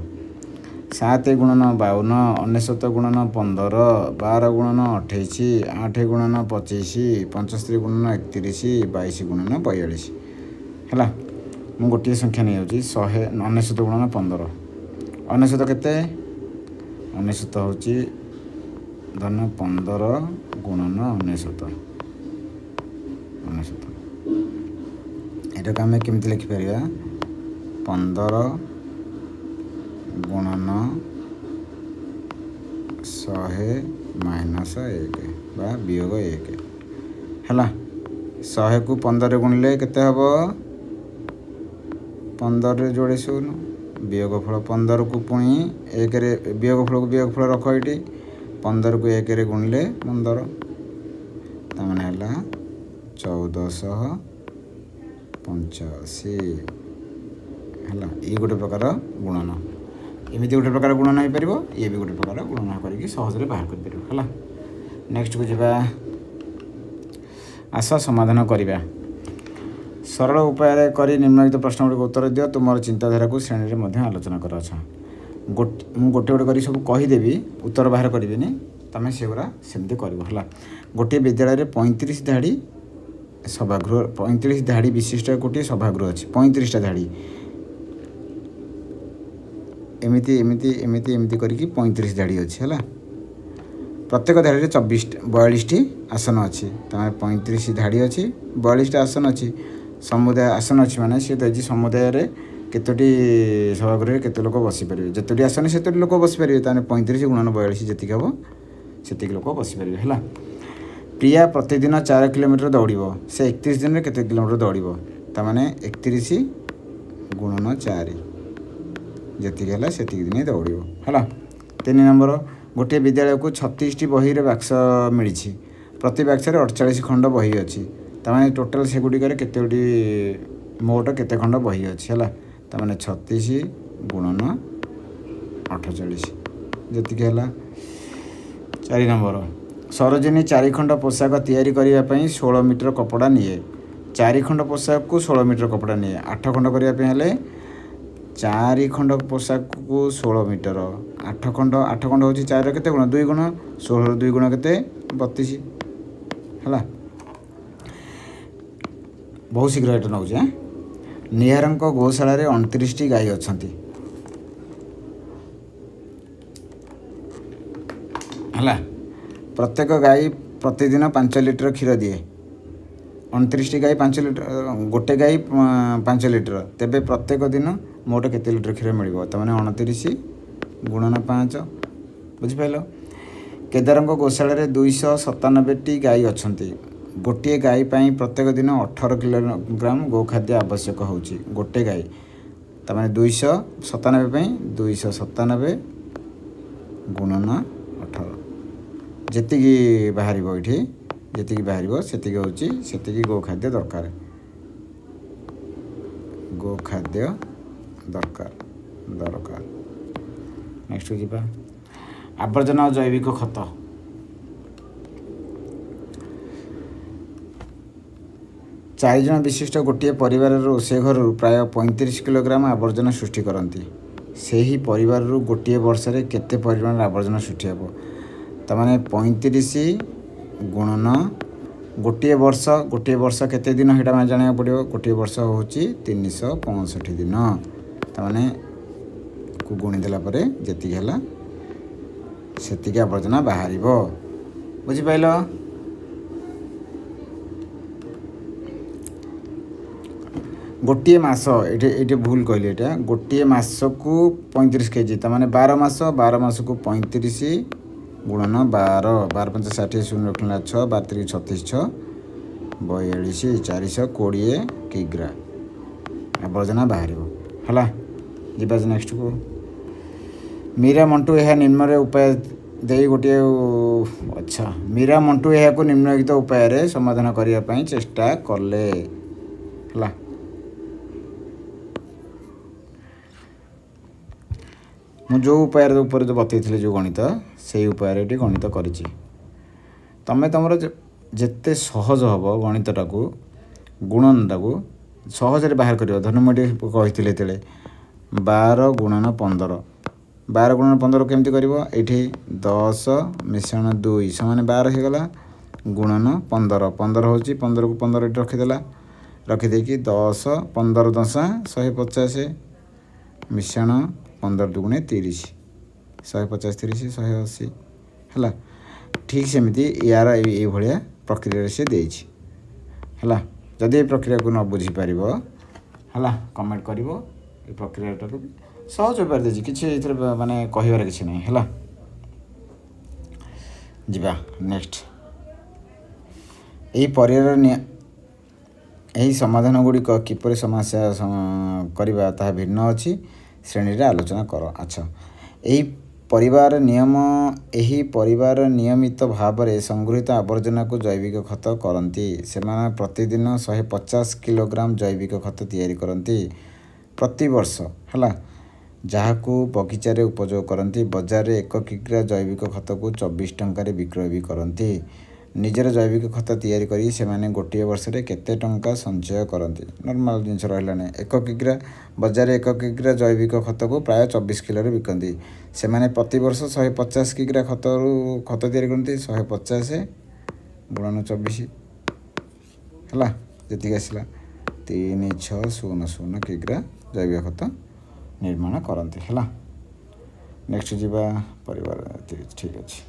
7 ଗୁଣନ 52, 99 ଗୁଣନ 15, 12 ଗୁଣନ 28, 8 ଗୁଣନ 25, 75 ଗୁଣନ 31, 22 ଗୁଣନ 42। ହେଲା, ମୁଁ ଗୋଟିଏ ସଂଖ୍ୟା ନେଇଯାଉଛି, 199 ଗୁଣନ 15। 99 କେତେ? 99 ହେଉଛି ଧନ 15 ଗୁଣନ 99। 99 ଏଟାକୁ ଆମେ କେମିତି ଲେଖିପାରିବା? 15 ଗୁଣନ 100 ମାଇନସ୍ 1 ବା ବିୟୋଗ 1। ହେଲା, 100କୁ 15ରେ ଗୁଣିଲେ କେତେ ହେବ? 15ରେ ଯୋଡ଼େ 0, ବିୟୋଗ ଫଳ 15କୁ ପୁଣି 1ରେ, ବିୟୋଗ ଫଳକୁ ବିୟୋଗ ଫଳ ରଖ ଏଇଠି। 15କୁ 1ରେ ଗୁଣିଲେ 15, ତାମାନେ ହେଲା 1485। ହେଲା, ଇଏ ଗୋଟେ ପ୍ରକାର ଗୁଣନ। ଏମିତି ଗୋଟେ ପ୍ରକାର ଗୁଣନ ହେଇପାରିବ, ଇଏ ବି ଗୋଟେ ପ୍ରକାର ଗୁଣନ କରିକି ସହଜରେ ବାହାର କରିପାରିବ। ହେଲା, ନେକ୍ସଟକୁ ଯିବା। ଆସ ସମାଧାନ କରିବା। ସରଳ ଉପାୟରେ କରି ନିମ୍ନଲିଖିତ ପ୍ରଶ୍ନଗୁଡ଼ିକୁ ଉତ୍ତର ଦିଅ। ତୁମର ଚିନ୍ତାଧାରାକୁ ଶ୍ରେଣୀରେ ମଧ୍ୟ ଆଲୋଚନା କର। ଆଚ୍ଛା, ମୁଁ ଗୋଟେ ଗୋଟେ କରି ସବୁ କହିଦେବି, ଉତ୍ତର ବାହାର କରିବିନି, ତୁମେ ସେଗୁଡ଼ା ସେମିତି କରିବ। ହେଲା, ଗୋଟିଏ ବିଦ୍ୟାଳୟରେ 35 ଧାଡ଼ି ସଭାଗୃହ, 35 ଧାଡ଼ି ବିଶିଷ୍ଟ ଗୋଟିଏ ସଭାଗୃହ ଅଛି। 35ଟା ଧାଡ଼ି, ଏମିତି ଏମିତି ଏମିତି ଏମିତି କରିକି 35 ଧାଡ଼ି ଅଛି। ହେଲା, ପ୍ରତ୍ୟେକ ଧାଡ଼ିରେ 24 42ଟି ଆସନ ଅଛି। ତାମାନେ 35 ଧାଡ଼ି ଅଛି, 42ଟା ଆସନ ଅଛି। ସମୁଦାୟ ଆସନ ଅଛି ମାନେ ସିଏ ଦେଇଛି ସମୁଦାୟରେ କେତୋଟି ସଭାଗୃହରେ କେତେ ଲୋକ ବସିପାରିବେ? ଯେତୋଟି ଆସନ ସେତୋଟି ଲୋକ ବସିପାରିବେ। ତାହେଲେ 35 ଗୁଣନ 42 ଯେତିକି ହେବ ସେତିକି ଲୋକ ବସିପାରିବେ। ହେଲା, ପ୍ରିୟା ପ୍ରତିଦିନ 4 କିଲୋମିଟର ଦୌଡ଼ିବ। ସେ 31 ଦିନରେ କେତେ କିଲୋମିଟର ଦୌଡ଼ିବ? ତାମାନେ 31 ଗୁଣନ 4 ଯେତିକି ହେଲା ସେତିକି ଦିନ ଦୌଡ଼ିବ। ହେଲା, 3 ନମ୍ବର, ଗୋଟିଏ ବିଦ୍ୟାଳୟକୁ 36ଟି ବହିର ବାକ୍ସ ମିଳିଛି। ପ୍ରତି ବାକ୍ସରେ 48 ଖଣ୍ଡ ବହି ଅଛି। ତାମାନେ ଟୋଟାଲ୍ ସେଗୁଡ଼ିକରେ କେତୋଟି, ମୋଟ କେତେ ଖଣ୍ଡ ବହି ଅଛି? ହେଲା, ତାମାନେ 36 ଗୁଣନ 48 ଯେତିକି ହେଲା। 4 ନମ୍ବର, ସରୋଜିନୀ 4 ଖଣ୍ଡ ପୋଷାକ ତିଆରି କରିବା ପାଇଁ 16 ମିଟର କପଡ଼ା ନିଏ। 4 ଖଣ୍ଡ ପୋଷାକକୁ 16 ମିଟର କପଡ଼ା ନିଏ। 8 ଖଣ୍ଡ କରିବା ପାଇଁ ହେଲେ 4 ଖଣ୍ଡ ପୋଷାକକୁ 16 ମିଟର, 8 ଖଣ୍ଡ, 8 ଖଣ୍ଡ ହେଉଛି 4ର କେତେ ଗୁଣ? 2 ଗୁଣ। 16ର 2 ଗୁଣ କେତେ? 32। ହେଲା, ବହୁତ ଶୀଘ୍ର ଏଇଟା ନେଉଛି। ନିହାରଙ୍କ ଗୋଶାଳାରେ 29ଟି ଗାଈ ଅଛନ୍ତି। ହେଲା, ପ୍ରତ୍ୟେକ ଗାଈ ପ୍ରତିଦିନ 5 ଲିଟର କ୍ଷୀର ଦିଏ। 29ଟି ଗାଈ 5 ଲିଟର, ଗୋଟେ ଗାଈ 5 ଲିଟର, ତେବେ ପ୍ରତ୍ୟେକ ଦିନ ମୋଟ କେତେ ଲିଟର କ୍ଷୀର ମିଳିବ? ତାମାନେ 29 ଗୁଣନ 5। ବୁଝିପାରିଲ? କେଦାରଙ୍କ ଗୋଶାଳାରେ 297ଟି ଗାଈ ଅଛନ୍ତି। ଗୋଟିଏ ଗାଈ ପାଇଁ ପ୍ରତ୍ୟେକ ଦିନ 18 କିଲୋଗ୍ରାମ ଗୋଖାଦ୍ୟ ଆବଶ୍ୟକ ହେଉଛି। ଗୋଟେ ଗାଈ, ତାମାନେ 297 ପାଇଁ 297 ଗୁଣନ 18 ଯେତିକି ବାହାରିବ, ଏଇଠି ଯେତିକି ବାହାରିବ ସେତିକି ହେଉଛି, ସେତିକି ଗୋଖାଦ୍ୟ ଦରକାର, ଗୋଖାଦ୍ୟ ଦରକାର ଦରକାର। ନେକ୍ସଟ ଯିବା, ଆବର୍ଜନା ଓ ଜୈବିକ ଖତ। 4 ଜଣ ବିଶିଷ୍ଟ ଗୋଟିଏ ପରିବାରର ରୋଷେଇ ଘରରୁ ପ୍ରାୟ 35 କିଲୋଗ୍ରାମ ଆବର୍ଜନା ସୃଷ୍ଟି କରନ୍ତି। ସେହି ପରିବାରରୁ ଗୋଟିଏ ବର୍ଷରେ କେତେ ପରିମାଣର ଆବର୍ଜନା ସୃଷ୍ଟି ହେବ? ତାମାନେ 35 ଗୁଣନ ଗୋଟିଏ ବର୍ଷ, ଗୋଟିଏ ବର୍ଷ କେତେ ଦିନ ସେଇଟା ମାନେ ଜାଣିବାକୁ ପଡ଼ିବ। ଗୋଟିଏ ବର୍ଷ ହେଉଛି 365 ଦିନ। ତାମାନେ କୁ ଗୁଣି ଦେଲା ପରେ ଯେତିକି ହେଲା ସେତିକି ଆବର୍ଜନା ବାହାରିବ। ବୁଝିପାରିଲ? ଗୋଟିଏ ମାସ, ଏଇଠି ଭୁଲ କହିଲି, ଏଇଟା ଗୋଟିଏ ମାସକୁ 35 କେଜି। ତାମାନେ 12 ମାସ, 12 ମାସକୁ 35 ଗୁଣନ 12, 12 ପାଞ୍ଚ 60, 0 ରଖିଲା 6, 12 ତିରିଶ 36, 6 42, 420 କିଗ୍ରା ଆବର୍ଜନା ବାହାରିବ। ହେଲା, ଯିବା ନେକ୍ସଟକୁ। ମୀରା ମଣ୍ଟୁ ଏହା ନିମ୍ନରେ ଉପାୟ ଦେଇ ଗୋଟିଏ, ଆଚ୍ଛା, ମୀରା ମଣ୍ଟୁ ଏହାକୁ ନିମ୍ନଲିଖିତ ଉପାୟରେ ସମାଧାନ କରିବା ପାଇଁ ଚେଷ୍ଟା କଲେ। ହେଲା, ମୁଁ ଯେଉଁ ଉପାୟରେ ଉପରେ ଯେଉଁ ବତେଇଥିଲି ଯେଉଁ ଗଣିତ, ସେଇ ଉପାୟରେ ଏଠି ଗଣିତ କରିଛି। ତମେ ତୁମର ଯେତେ ସହଜ ହେବ ଗଣିତଟାକୁ, ଗୁଣନଟାକୁ ସହଜରେ ବାହାର କରିବ। ଧର ମୁଁ ଏଠି କହିଥିଲି ଯେତେବେଳେ 12 ଗୁଣନ 15, 12 ଗୁଣନ 15 କେମିତି କରିବ? ଏଇଠି 10 ମିଶ୍ରଣ 2 ସମାନ 12 ହେଇଗଲା, ଗୁଣନ 15, 15 ହେଉଛି 15କୁ 15 ଏଠି ରଖିଦେଲା, ରଖିଦେଇକି 10 15 ଦଶା 150 ମିଶ୍ରଣ 15 ଦୁଗୁଣେ 30, 150 30 180। ହେଲା, ଠିକ୍ ସେମିତି ୟାର ଏଇଭଳିଆ ପ୍ରକ୍ରିୟାରେ ସେ ଦେଇଛି। ହେଲା, ଯଦି ଏ ପ୍ରକ୍ରିୟାକୁ ନ ବୁଝିପାରିବ, ହେଲା, କମେଣ୍ଟ କରିବ। ଏ ପ୍ରକ୍ରିୟାଟାକୁ ସହଜ ଉପାୟରେ ଦେଇଛି, କିଛି ଏଥିରେ ମାନେ କହିବାର କିଛି ନାହିଁ। ହେଲା, ଯିବା ନେକ୍ସଟ। ଏହି ପରିବାର ଏହି ସମାଧାନ ଗୁଡ଼ିକ କିପରି ସମସ୍ୟା କରିବା ତାହା ଭିନ୍ନ ଅଛି, ଶ୍ରେଣୀରେ ଆଲୋଚନା କର। ଆଚ୍ଛା, ଏହି ପରିବାର ନିୟମିତ ଭାବରେ ସଂଗୃହୀତ ଆବର୍ଜନାକୁ ଜୈବିକ ଖତ କରନ୍ତି। ସେମାନେ ପ୍ରତିଦିନ 150 କିଲୋଗ୍ରାମ ଜୈବିକ ଖତ ତିଆରି କରନ୍ତି ପ୍ରତିବର୍ଷ। ହେଲା, ଯାହାକୁ ବଗିଚାରେ ଉପଯୋଗ କରନ୍ତି। ବଜାରରେ 1 କିଗ୍ରା ଜୈବିକ ଖତକୁ 24 ଟଙ୍କାରେ ବିକ୍ରୟ ବି କରନ୍ତି। ନିଜର ଜୈବିକ ଖତ ତିଆରି କରି ସେମାନେ ଗୋଟିଏ ବର୍ଷରେ କେତେ ଟଙ୍କା ସଞ୍ଚୟ କରନ୍ତି? ନର୍ମାଲ୍ ଜିନିଷ ରହିଲାନି। 1 କିଗ୍ରା, ବଜାରରେ 1 କିଗ୍ରା ଜୈବିକ ଖତକୁ ପ୍ରାୟ 24 କିଲୋରେ ବିକନ୍ତି। ସେମାନେ ପ୍ରତିବର୍ଷ 150 କିଗ୍ରା ଖତରୁ ଖତ ତିଆରି କରନ୍ତି। 150 ଗୁଣନ 24 ହେଲା, ଯେତିକି ଆସିଲା 3600 କିଗ୍ରା ଜୈବିକ ଖତ ନିର୍ମାଣ କରନ୍ତି। ହେଲା, ନେକ୍ସଟ ଯିବା। ପରିବାର, ଠିକ୍ ଅଛି।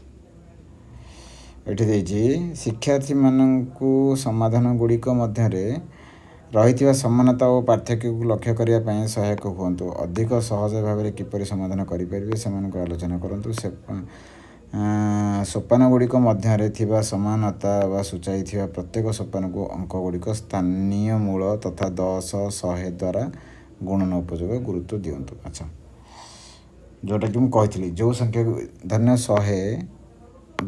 ଏଠି ଦେଇଛି, ଶିକ୍ଷାର୍ଥୀମାନଙ୍କୁ ସମାଧାନ ଗୁଡ଼ିକ ମଧ୍ୟରେ ରହିଥିବା ସମାନତା ଓ ପାର୍ଥକ୍ୟକୁ ଲକ୍ଷ୍ୟ କରିବା ପାଇଁ ସହାୟକ ହୁଅନ୍ତୁ। ଅଧିକ ସହଜ ଭାବରେ କିପରି ସମାଧାନ କରିପାରିବେ, ସେମାନଙ୍କୁ ଆଲୋଚନା କରନ୍ତୁ। ସୋପାନ ଗୁଡ଼ିକ ମଧ୍ୟରେ ଥିବା ସମାନତା ବା ସୂଚାଇଥିବା ପ୍ରତ୍ୟେକ ସୋପାନକୁ ଅଙ୍କ ଗୁଡ଼ିକ ସ୍ଥାନୀୟ ମୂଳ ତଥା 10, 100 ଦ୍ୱାରା ଗୁଣନ ଉପଯୋଗ ଗୁରୁତ୍ୱ ଦିଅନ୍ତୁ। ଆଚ୍ଛା, ଯେଉଁଟାକି ମୁଁ କହିଥିଲି, ଯେଉଁ ସଂଖ୍ୟାକୁ ଧରିନିଅ 100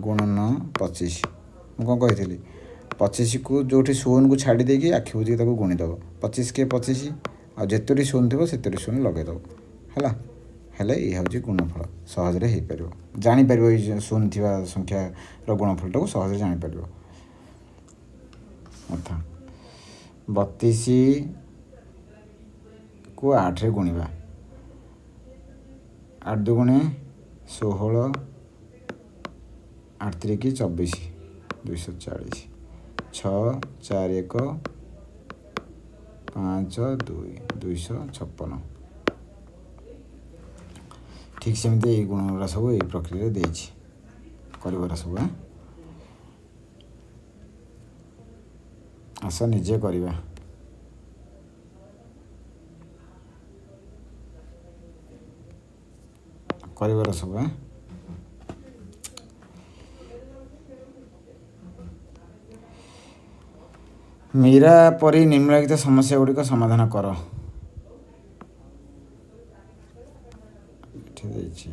ଗୁଣନ 25, ମୁଁ କ'ଣ କହିଥିଲି? 25କୁ ଯେଉଁଠି ଶୂନକୁ ଛାଡ଼ି ଦେଇକି ଆଖି ବୁଜିକି ତାକୁ ଗୁଣିଦେବ। 25 କେ 25, ଆଉ ଯେତୋଟି ଶୂନ ଥିବ ସେତୋଟି ଶୂନ ଲଗାଇଦେବ। ହେଲା, ହେଲେ ଇଏ ହେଉଛି ଗୁଣନଫଳ, ସହଜରେ ହେଇପାରିବ, ଜାଣିପାରିବ। ଏଇ ଶୂନ ଥିବା ସଂଖ୍ୟାର ଗୁଣନଫଳଟାକୁ ସହଜରେ ଜାଣିପାରିବ। ଅର୍ଥାତ୍ 32କୁ 8ରେ ଗୁଣିବା। 8 ଦୁଗୁଣେ 16, 8 ତିରିକି 24, 240, 6 4 1 5 2, 256। ଠିକ୍ ସେମିତି ଏଇ ଗୁଣ ଗୁଡ଼ା ସବୁ ଏଇ ପ୍ରକ୍ରିୟାରେ ଦେଇଛି କରିବାର ସବୁ। ଆସ ନିଜେ କରିବା। କରିବାର ସବୁ। ମୀରା ପରି ନିମ୍ନଲିଖିତ ସମସ୍ୟା ଗୁଡ଼ିକ ସମାଧାନ କର। ଏଠି ଦେଇଛି,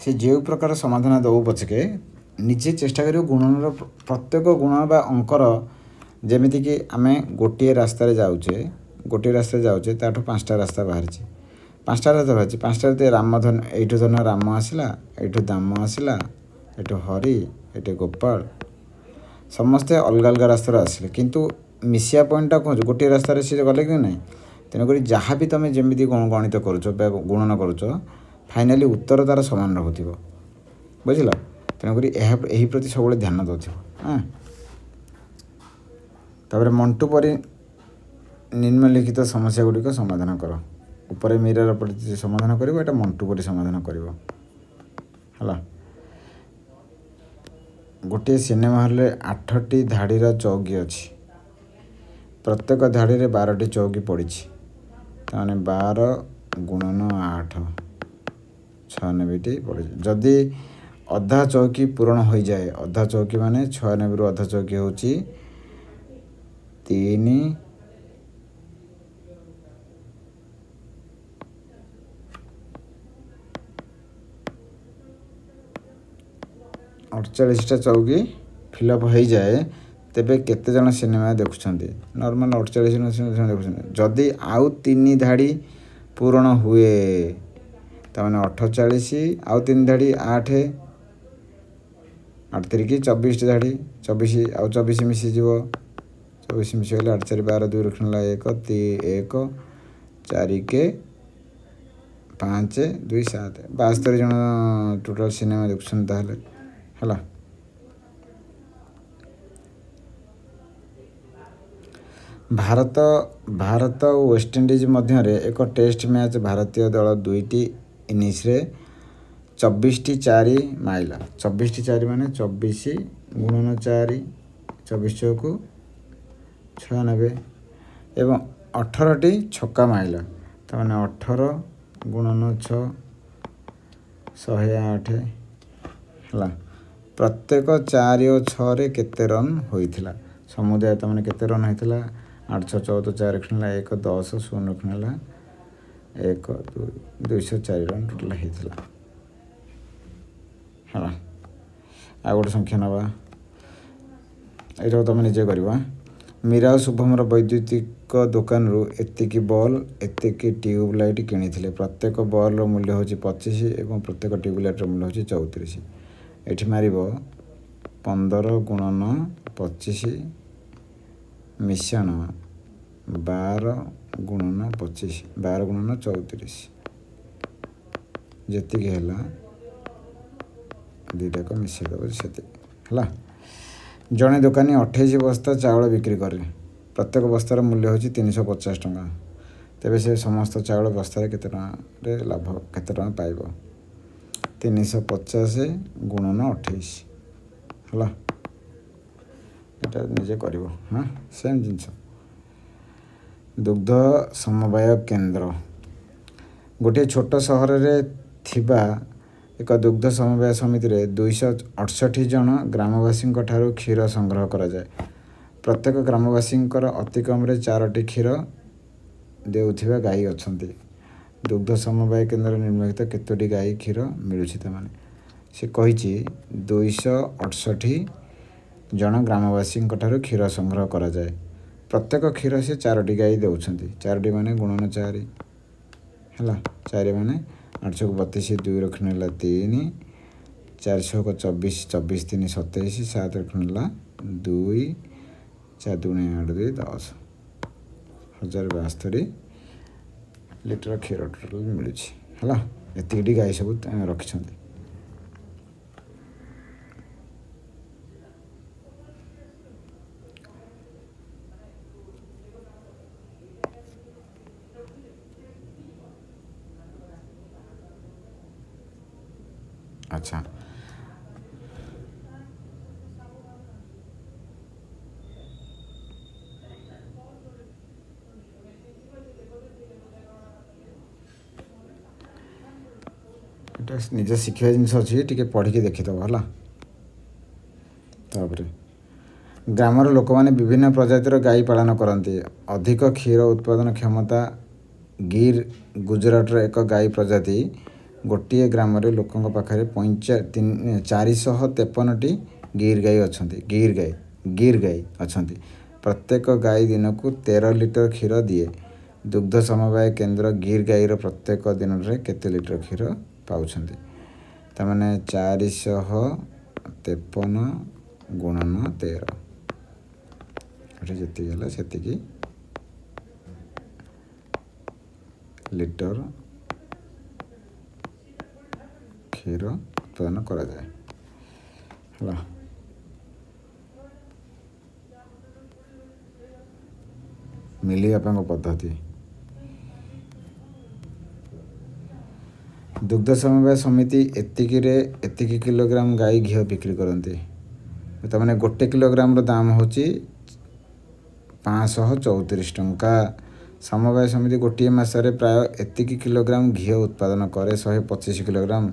ସେ ଯେଉଁ ପ୍ରକାର ସମାଧାନ ଦେଉ ପଛକେ ନିଜେ ଚେଷ୍ଟା କରିବ ଗୁଣନର ପ୍ରତ୍ୟେକ ଗୁଣ ବା ଅଙ୍କର। ଯେମିତିକି ଆମେ ଗୋଟିଏ ରାସ୍ତାରେ ଯାଉଛେ, ଗୋଟିଏ ରାସ୍ତାରେ ଯାଉଛେ, ତାଠୁ 5ଟା ରାସ୍ତା ବାହାରିଛି, 5ଟା ରାସ୍ତା ବାହାରିଛି। 5ଟା ରାମ ଧନ, ଏଇଠୁ ଧନ ରାମ ଆସିଲା, ଏଇଠୁ ଦାମ ଆସିଲା, ଏଠୁ ହରି, ଏଠି ଗୋପାଳ, ସମସ୍ତେ ଅଲଗା ଅଲଗା ରାସ୍ତାରୁ ଆସିଲେ, କିନ୍ତୁ ମିଶିବା ପଏଣ୍ଟଟା କ'ଣ? ଗୋଟିଏ ରାସ୍ତାରେ ସେ ଗଲେ କି ନାହିଁ? ତେଣୁକରି ଯାହା ବି ତୁମେ ଯେମିତି ଗଣିତ କରୁଛ ବା ଗୁଣନ କରୁଛ, ଫାଇନାଲି ଉତ୍ତର ତା'ର ସମାନ ରହୁଥିବ, ବୁଝିଲ? ତେଣୁକରି ଏହା ଏହି ପ୍ରତି ସବୁବେଳେ ଧ୍ୟାନ ଦେଉଥିବ। ହଁ, ତାପରେ ମଣ୍ଟୁ ପରି ନିମ୍ନଲିଖିତ ସମସ୍ୟା ଗୁଡ଼ିକ ସମାଧାନ କର। ଉପରେ ମୀରାର ପରି ସମାଧାନ କରିବ, ଏଇଟା ମଣ୍ଟୁ ପରି ସମାଧାନ କରିବ। ହେଲା, ଗୋଟିଏ ସିନେମା ହଲ୍ରେ 8ଟି ଧାଡ଼ିର ଚୌକି ଅଛି। ପ୍ରତ୍ୟେକ ଧାଡ଼ିରେ 12ଟି ଚୌକି ପଡ଼ିଛି। ତାମାନେ 12 ଗୁଣନ 8, 96ଟି ପଡ଼ିଛି। ଯଦି ଅଧା ଚୌକି ପୂରଣ ହୋଇଯାଏ, ଅଧା ଚୌକି ମାନେ 96ରୁ ଅଧା ଚୌକି ହେଉଛି 3, 48ଟା ଚୌକି ଫିଲ୍ଅପ୍ ହୋଇଯାଏ, ତେବେ କେତେ ଜଣ ସିନେମା ଦେଖୁଛନ୍ତି? ନର୍ମାଲ୍ 48 ଜଣ ସିନେମା ଦେଖୁଛନ୍ତି। ଯଦି ଆଉ 3 ଧାଡ଼ି ପୂରଣ ହୁଏ, ତାମାନେ 48 ଆଉ 3 ଧାଡ଼ି 8, 8 ତିରିକି 24ଟି ଧାଡ଼ି, 24 ଆଉ 24 ମିଶିଯିବ। 24 ମିଶିଗଲେ 8 4 12, 2 ରଖିନେଲା 1, 1 4 କେ 5 2 7, 72 ଜଣ ଟୋଟାଲ୍ ସିନେମା ଦେଖୁଛନ୍ତି ତାହେଲେ। ହେଲା, ଭାରତ ଓ ୱେଷ୍ଟଇଣ୍ଡିଜ୍ ମଧ୍ୟରେ ଏକ ଟେଷ୍ଟ ମ୍ୟାଚ୍ ଭାରତୀୟ ଦଳ 2ଟି ଇନିଂସରେ 24ଟି ଚାରି ମାଇଲା। 24ଟି ଚାରି ମାନେ 24 ଗୁଣନ 4, 24 ଚଉକୁ 96, ଏବଂ 18ଟି ଛକା ମାଇଲା। ତାମାନେ 18 ଗୁଣନ 6, 108 ହେଲା। ପ୍ରତ୍ୟେକ 4 ଓ 6ରେ କେତେ ରନ୍ ହୋଇଥିଲା? ସମୁଦାୟ ତାମାନେ କେତେ ରନ୍ ହେଇଥିଲା? 8 6 14, 4 ରଖିନେଲା 1, 10, 0 ରଖିନେଲା 1, 2, 204 ରନ୍ ଟୋଟାଲ୍ ହେଇଥିଲା। ହେଲା, ଆଉ ଗୋଟେ ସଂଖ୍ୟା ନେବା, ଏଇଟାକୁ ତୁମେ ନିଜେ କରିବ। ମୀରା ଓ ଶୁଭମର ବୈଦ୍ୟୁତିକ ଦୋକାନରୁ ଏତିକି ବଲ୍, ଏତିକି ଟ୍ୟୁବ୍ ଲାଇଟ୍ କିଣିଥିଲେ। ପ୍ରତ୍ୟେକ ବଲ୍ର ମୂଲ୍ୟ ହେଉଛି 25 ଏବଂ ପ୍ରତ୍ୟେକ ଟ୍ୟୁବ୍ ଲାଇଟ୍ର ମୂଲ୍ୟ ହେଉଛି 34। ଏଠି ମାରିବ 15 ଗୁଣନ 25 ମିଶାଣ 12 ଗୁଣନ 25, 12 ଗୁଣନ 34, ଯେତିକି ହେଲା ଦୁଇଟାକ ମିଶାଇ ଦେବ ସେତିକି ହେଲା। ଜଣେ ଦୋକାନୀ 28 ବସ୍ତା ଚାଉଳ ବିକ୍ରି କରେ। ପ୍ରତ୍ୟେକ ବସ୍ତାର ମୂଲ୍ୟ ହେଉଛି 350 ଟଙ୍କା। ତେବେ ସେ ସମସ୍ତ ଚାଉଳ ବସ୍ତାରେ କେତେ ଟଙ୍କାରେ ଲାଭ, କେତେ ଟଙ୍କା ପାଇବ? 350 ଗୁଣନ 28 ହେଲା। ଏଇଟା ନିଜେ କରିବ। ହଁ, ସେମ୍ ଜିନିଷ। ଦୁଗ୍ଧ ସମବାୟ କେନ୍ଦ୍ର। ଗୋଟିଏ ଛୋଟ ସହରରେ ଥିବା ଏକ ଦୁଗ୍ଧ ସମବାୟ ସମିତିରେ 268 ଜଣ ଗ୍ରାମବାସୀଙ୍କ ଠାରୁ କ୍ଷୀର ସଂଗ୍ରହ କରାଯାଏ। ପ୍ରତ୍ୟେକ ଗ୍ରାମବାସୀଙ୍କର ଅତି କମରେ 4ଟି କ୍ଷୀର ଦେଉଥିବା ଗାଈ ଅଛନ୍ତି। ଦୁଗ୍ଧ ସମବାୟ କେନ୍ଦ୍ରରେ ନିମ୍ନଲିଖିତ କେତୋଟି ଗାଈ କ୍ଷୀର ମିଳୁଛି? ତାମାନେ ସେ କହିଛି 268 ଜଣ ଗ୍ରାମବାସୀଙ୍କ ଠାରୁ କ୍ଷୀର ସଂଗ୍ରହ କରାଯାଏ। ପ୍ରତ୍ୟେକ କ୍ଷୀର ସେ 4ଟି ଗାଈ ଦେଉଛନ୍ତି। 4ଟି ମାନେ ଗୁଣନ 4 ହେଲା। 4 ମାନେ 8କୁ 32, 2 ରଖିନେଲା 3, 4 ଛଅକ 24, 24 3 27, 7 ରଖିନେଲା 2, 4 ଦୁଣେ 8, 2 10, 1072 ଲିଟର କ୍ଷୀର ଟୋଟାଲ ମିଳୁଛି। ହେଲା, ଏତିକିଟି ଗାଈ ସବୁ ରଖିଛନ୍ତି। ଆଚ୍ଛା, ଏଇଟା ନିଜେ ଶିଖିବା ଜିନିଷ ଅଛି, ଟିକେ ପଢ଼ିକି ଦେଖିଦେବ। ହେଲା, ତାପରେ ଗ୍ରାମର ଲୋକମାନେ ବିଭିନ୍ନ ପ୍ରଜାତିର ଗାଈ ପାଳନ କରନ୍ତି। ଅଧିକ କ୍ଷୀର ଉତ୍ପାଦନ କ୍ଷମତା ଗିର୍ ଗୁଜୁରାଟର ଏକ ଗାଈ ପ୍ରଜାତି। ଗୋଟିଏ ଗ୍ରାମରେ ଲୋକଙ୍କ ପାଖରେ 453ଟି ଗିର୍ ଗାଈ ଅଛନ୍ତି। ଗିର୍ ଗାଈ, ଗିର୍ ଗାଈ ଅଛନ୍ତି। ପ୍ରତ୍ୟେକ ଗାଈ ଦିନକୁ 13 ଲିଟର କ୍ଷୀର ଦିଏ। ଦୁଗ୍ଧ ସମବାୟ କେନ୍ଦ୍ର ଗିର୍ ଗାଈର ପ୍ରତ୍ୟେକ ଦିନରେ କେତେ ଲିଟର କ୍ଷୀର ପାଉଛନ୍ତି? ତାମାନେ 453 ଗୁଣନ 13, ଏଠି ଯେତିକି ହେଲା ସେତିକି ଲିଟର କ୍ଷୀର ଉତ୍ପାଦନ କରାଯାଏ। ହେଲା, ମିଲି ବାପାଙ୍କ ପଦ୍ଧତି। ଦୁଗ୍ଧ ସମବାୟ ସମିତି ଏତିକିରେ ଏତିକି କିଲୋଗ୍ରାମ ଗାଈ ଘିଅ ବିକ୍ରି କରନ୍ତି। ତାମାନେ 1 କିଲୋଗ୍ରାମର ଦାମ ହେଉଛି 534 ଟଙ୍କା। ସମବାୟ ସମିତି ଗୋଟିଏ ମାସରେ ପ୍ରାୟ ଏତିକି କିଲୋଗ୍ରାମ ଘିଅ ଉତ୍ପାଦନ କରେ, 125 କିଲୋଗ୍ରାମ।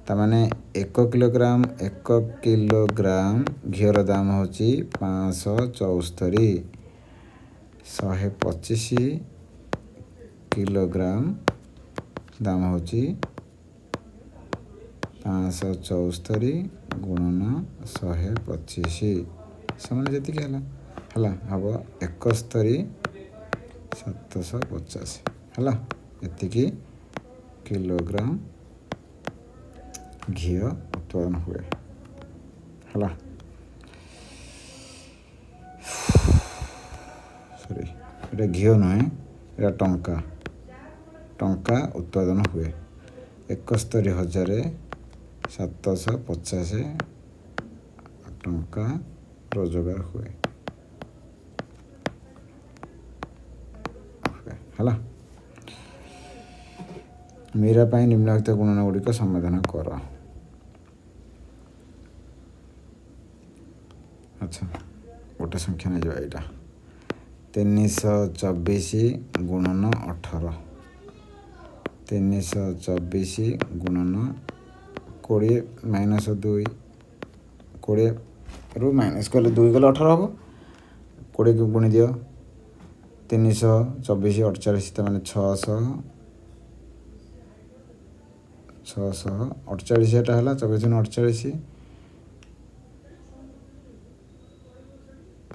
ତାମାନେ 1 କିଲୋଗ୍ରାମ, 1 କିଲୋଗ୍ରାମ ଘିଅର ଦାମ ହେଉଛି 574। 125 କିଲୋଗ୍ରାମ ଦାମ ହେଉଛି 574 ଗୁଣନ 125, ସମାନ ଯେତିକି ହେଲା, ହେଲା ହେବ 71,750। ହେଲା, ଏତିକି କିଲୋଗ୍ରାମ ଘିଅ ଉତ୍ପାଦନ ହୁଏ। ହେଲା, ସରି, ଏଇଟା ଘିଅ ନୁହେଁ, ଏଇଟା ଟଙ୍କା, ଟଙ୍କା ଉତ୍ପାଦନ ହୁଏ। 71,750 ଟଙ୍କା ରୋଜଗାର ହୁଏ। ହେଲା, ମୀରା ପାଇଁ ନିମ୍ନଲିଖିତ ଗୁଣନ ଗୁଡ଼ିକ ସମାଧାନ କର। ଆଚ୍ଛା, ଗୋଟେ ସଂଖ୍ୟା ନେଇଯିବା, ଏଇଟା 324 ଗୁଣନ 18, 324 ଗୁଣନ 20 ମାଇନସ୍ 2, 20ରୁ ମାଇନସ୍ କଲେ 2 ଗଲେ 18 ହେବ, 20କୁ ଗୁଣି ଦିଅ, 324 48, ତାମାନେ 648 ଏଟା ହେଲା, 24 ଗୁଣ 48,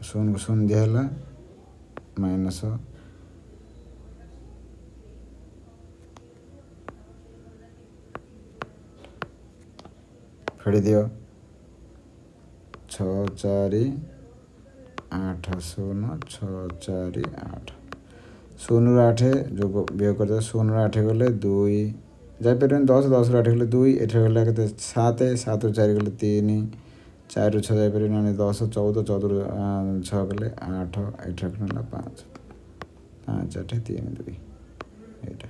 0କୁ 0 ଦିଆହେଲା, ମାଇନସ୍ ଫେଡ଼ି ଦିଅ, 6 4 8 0 6 4 8, 0ରୁ 8 ଯୋଗ ବିୟୋଗ କରିଦେବା, 0ରୁ 8 ଗଲେ 2 ଯାଇପାରିବନି, 10, 10ରୁ 8 ଗଲେ 2, ଏଠି ଗଲା କେତେ 7, 7ରୁ 4 ଗଲେ 3, 4ରୁ 6 ଯାଇପାରିବନି, ମାନେ 10, 14, 14ରୁ 6 ଗଲେ 8, ଏଠି ରଖିନେଲା 5, 5 8 3 2। ଏଇଟା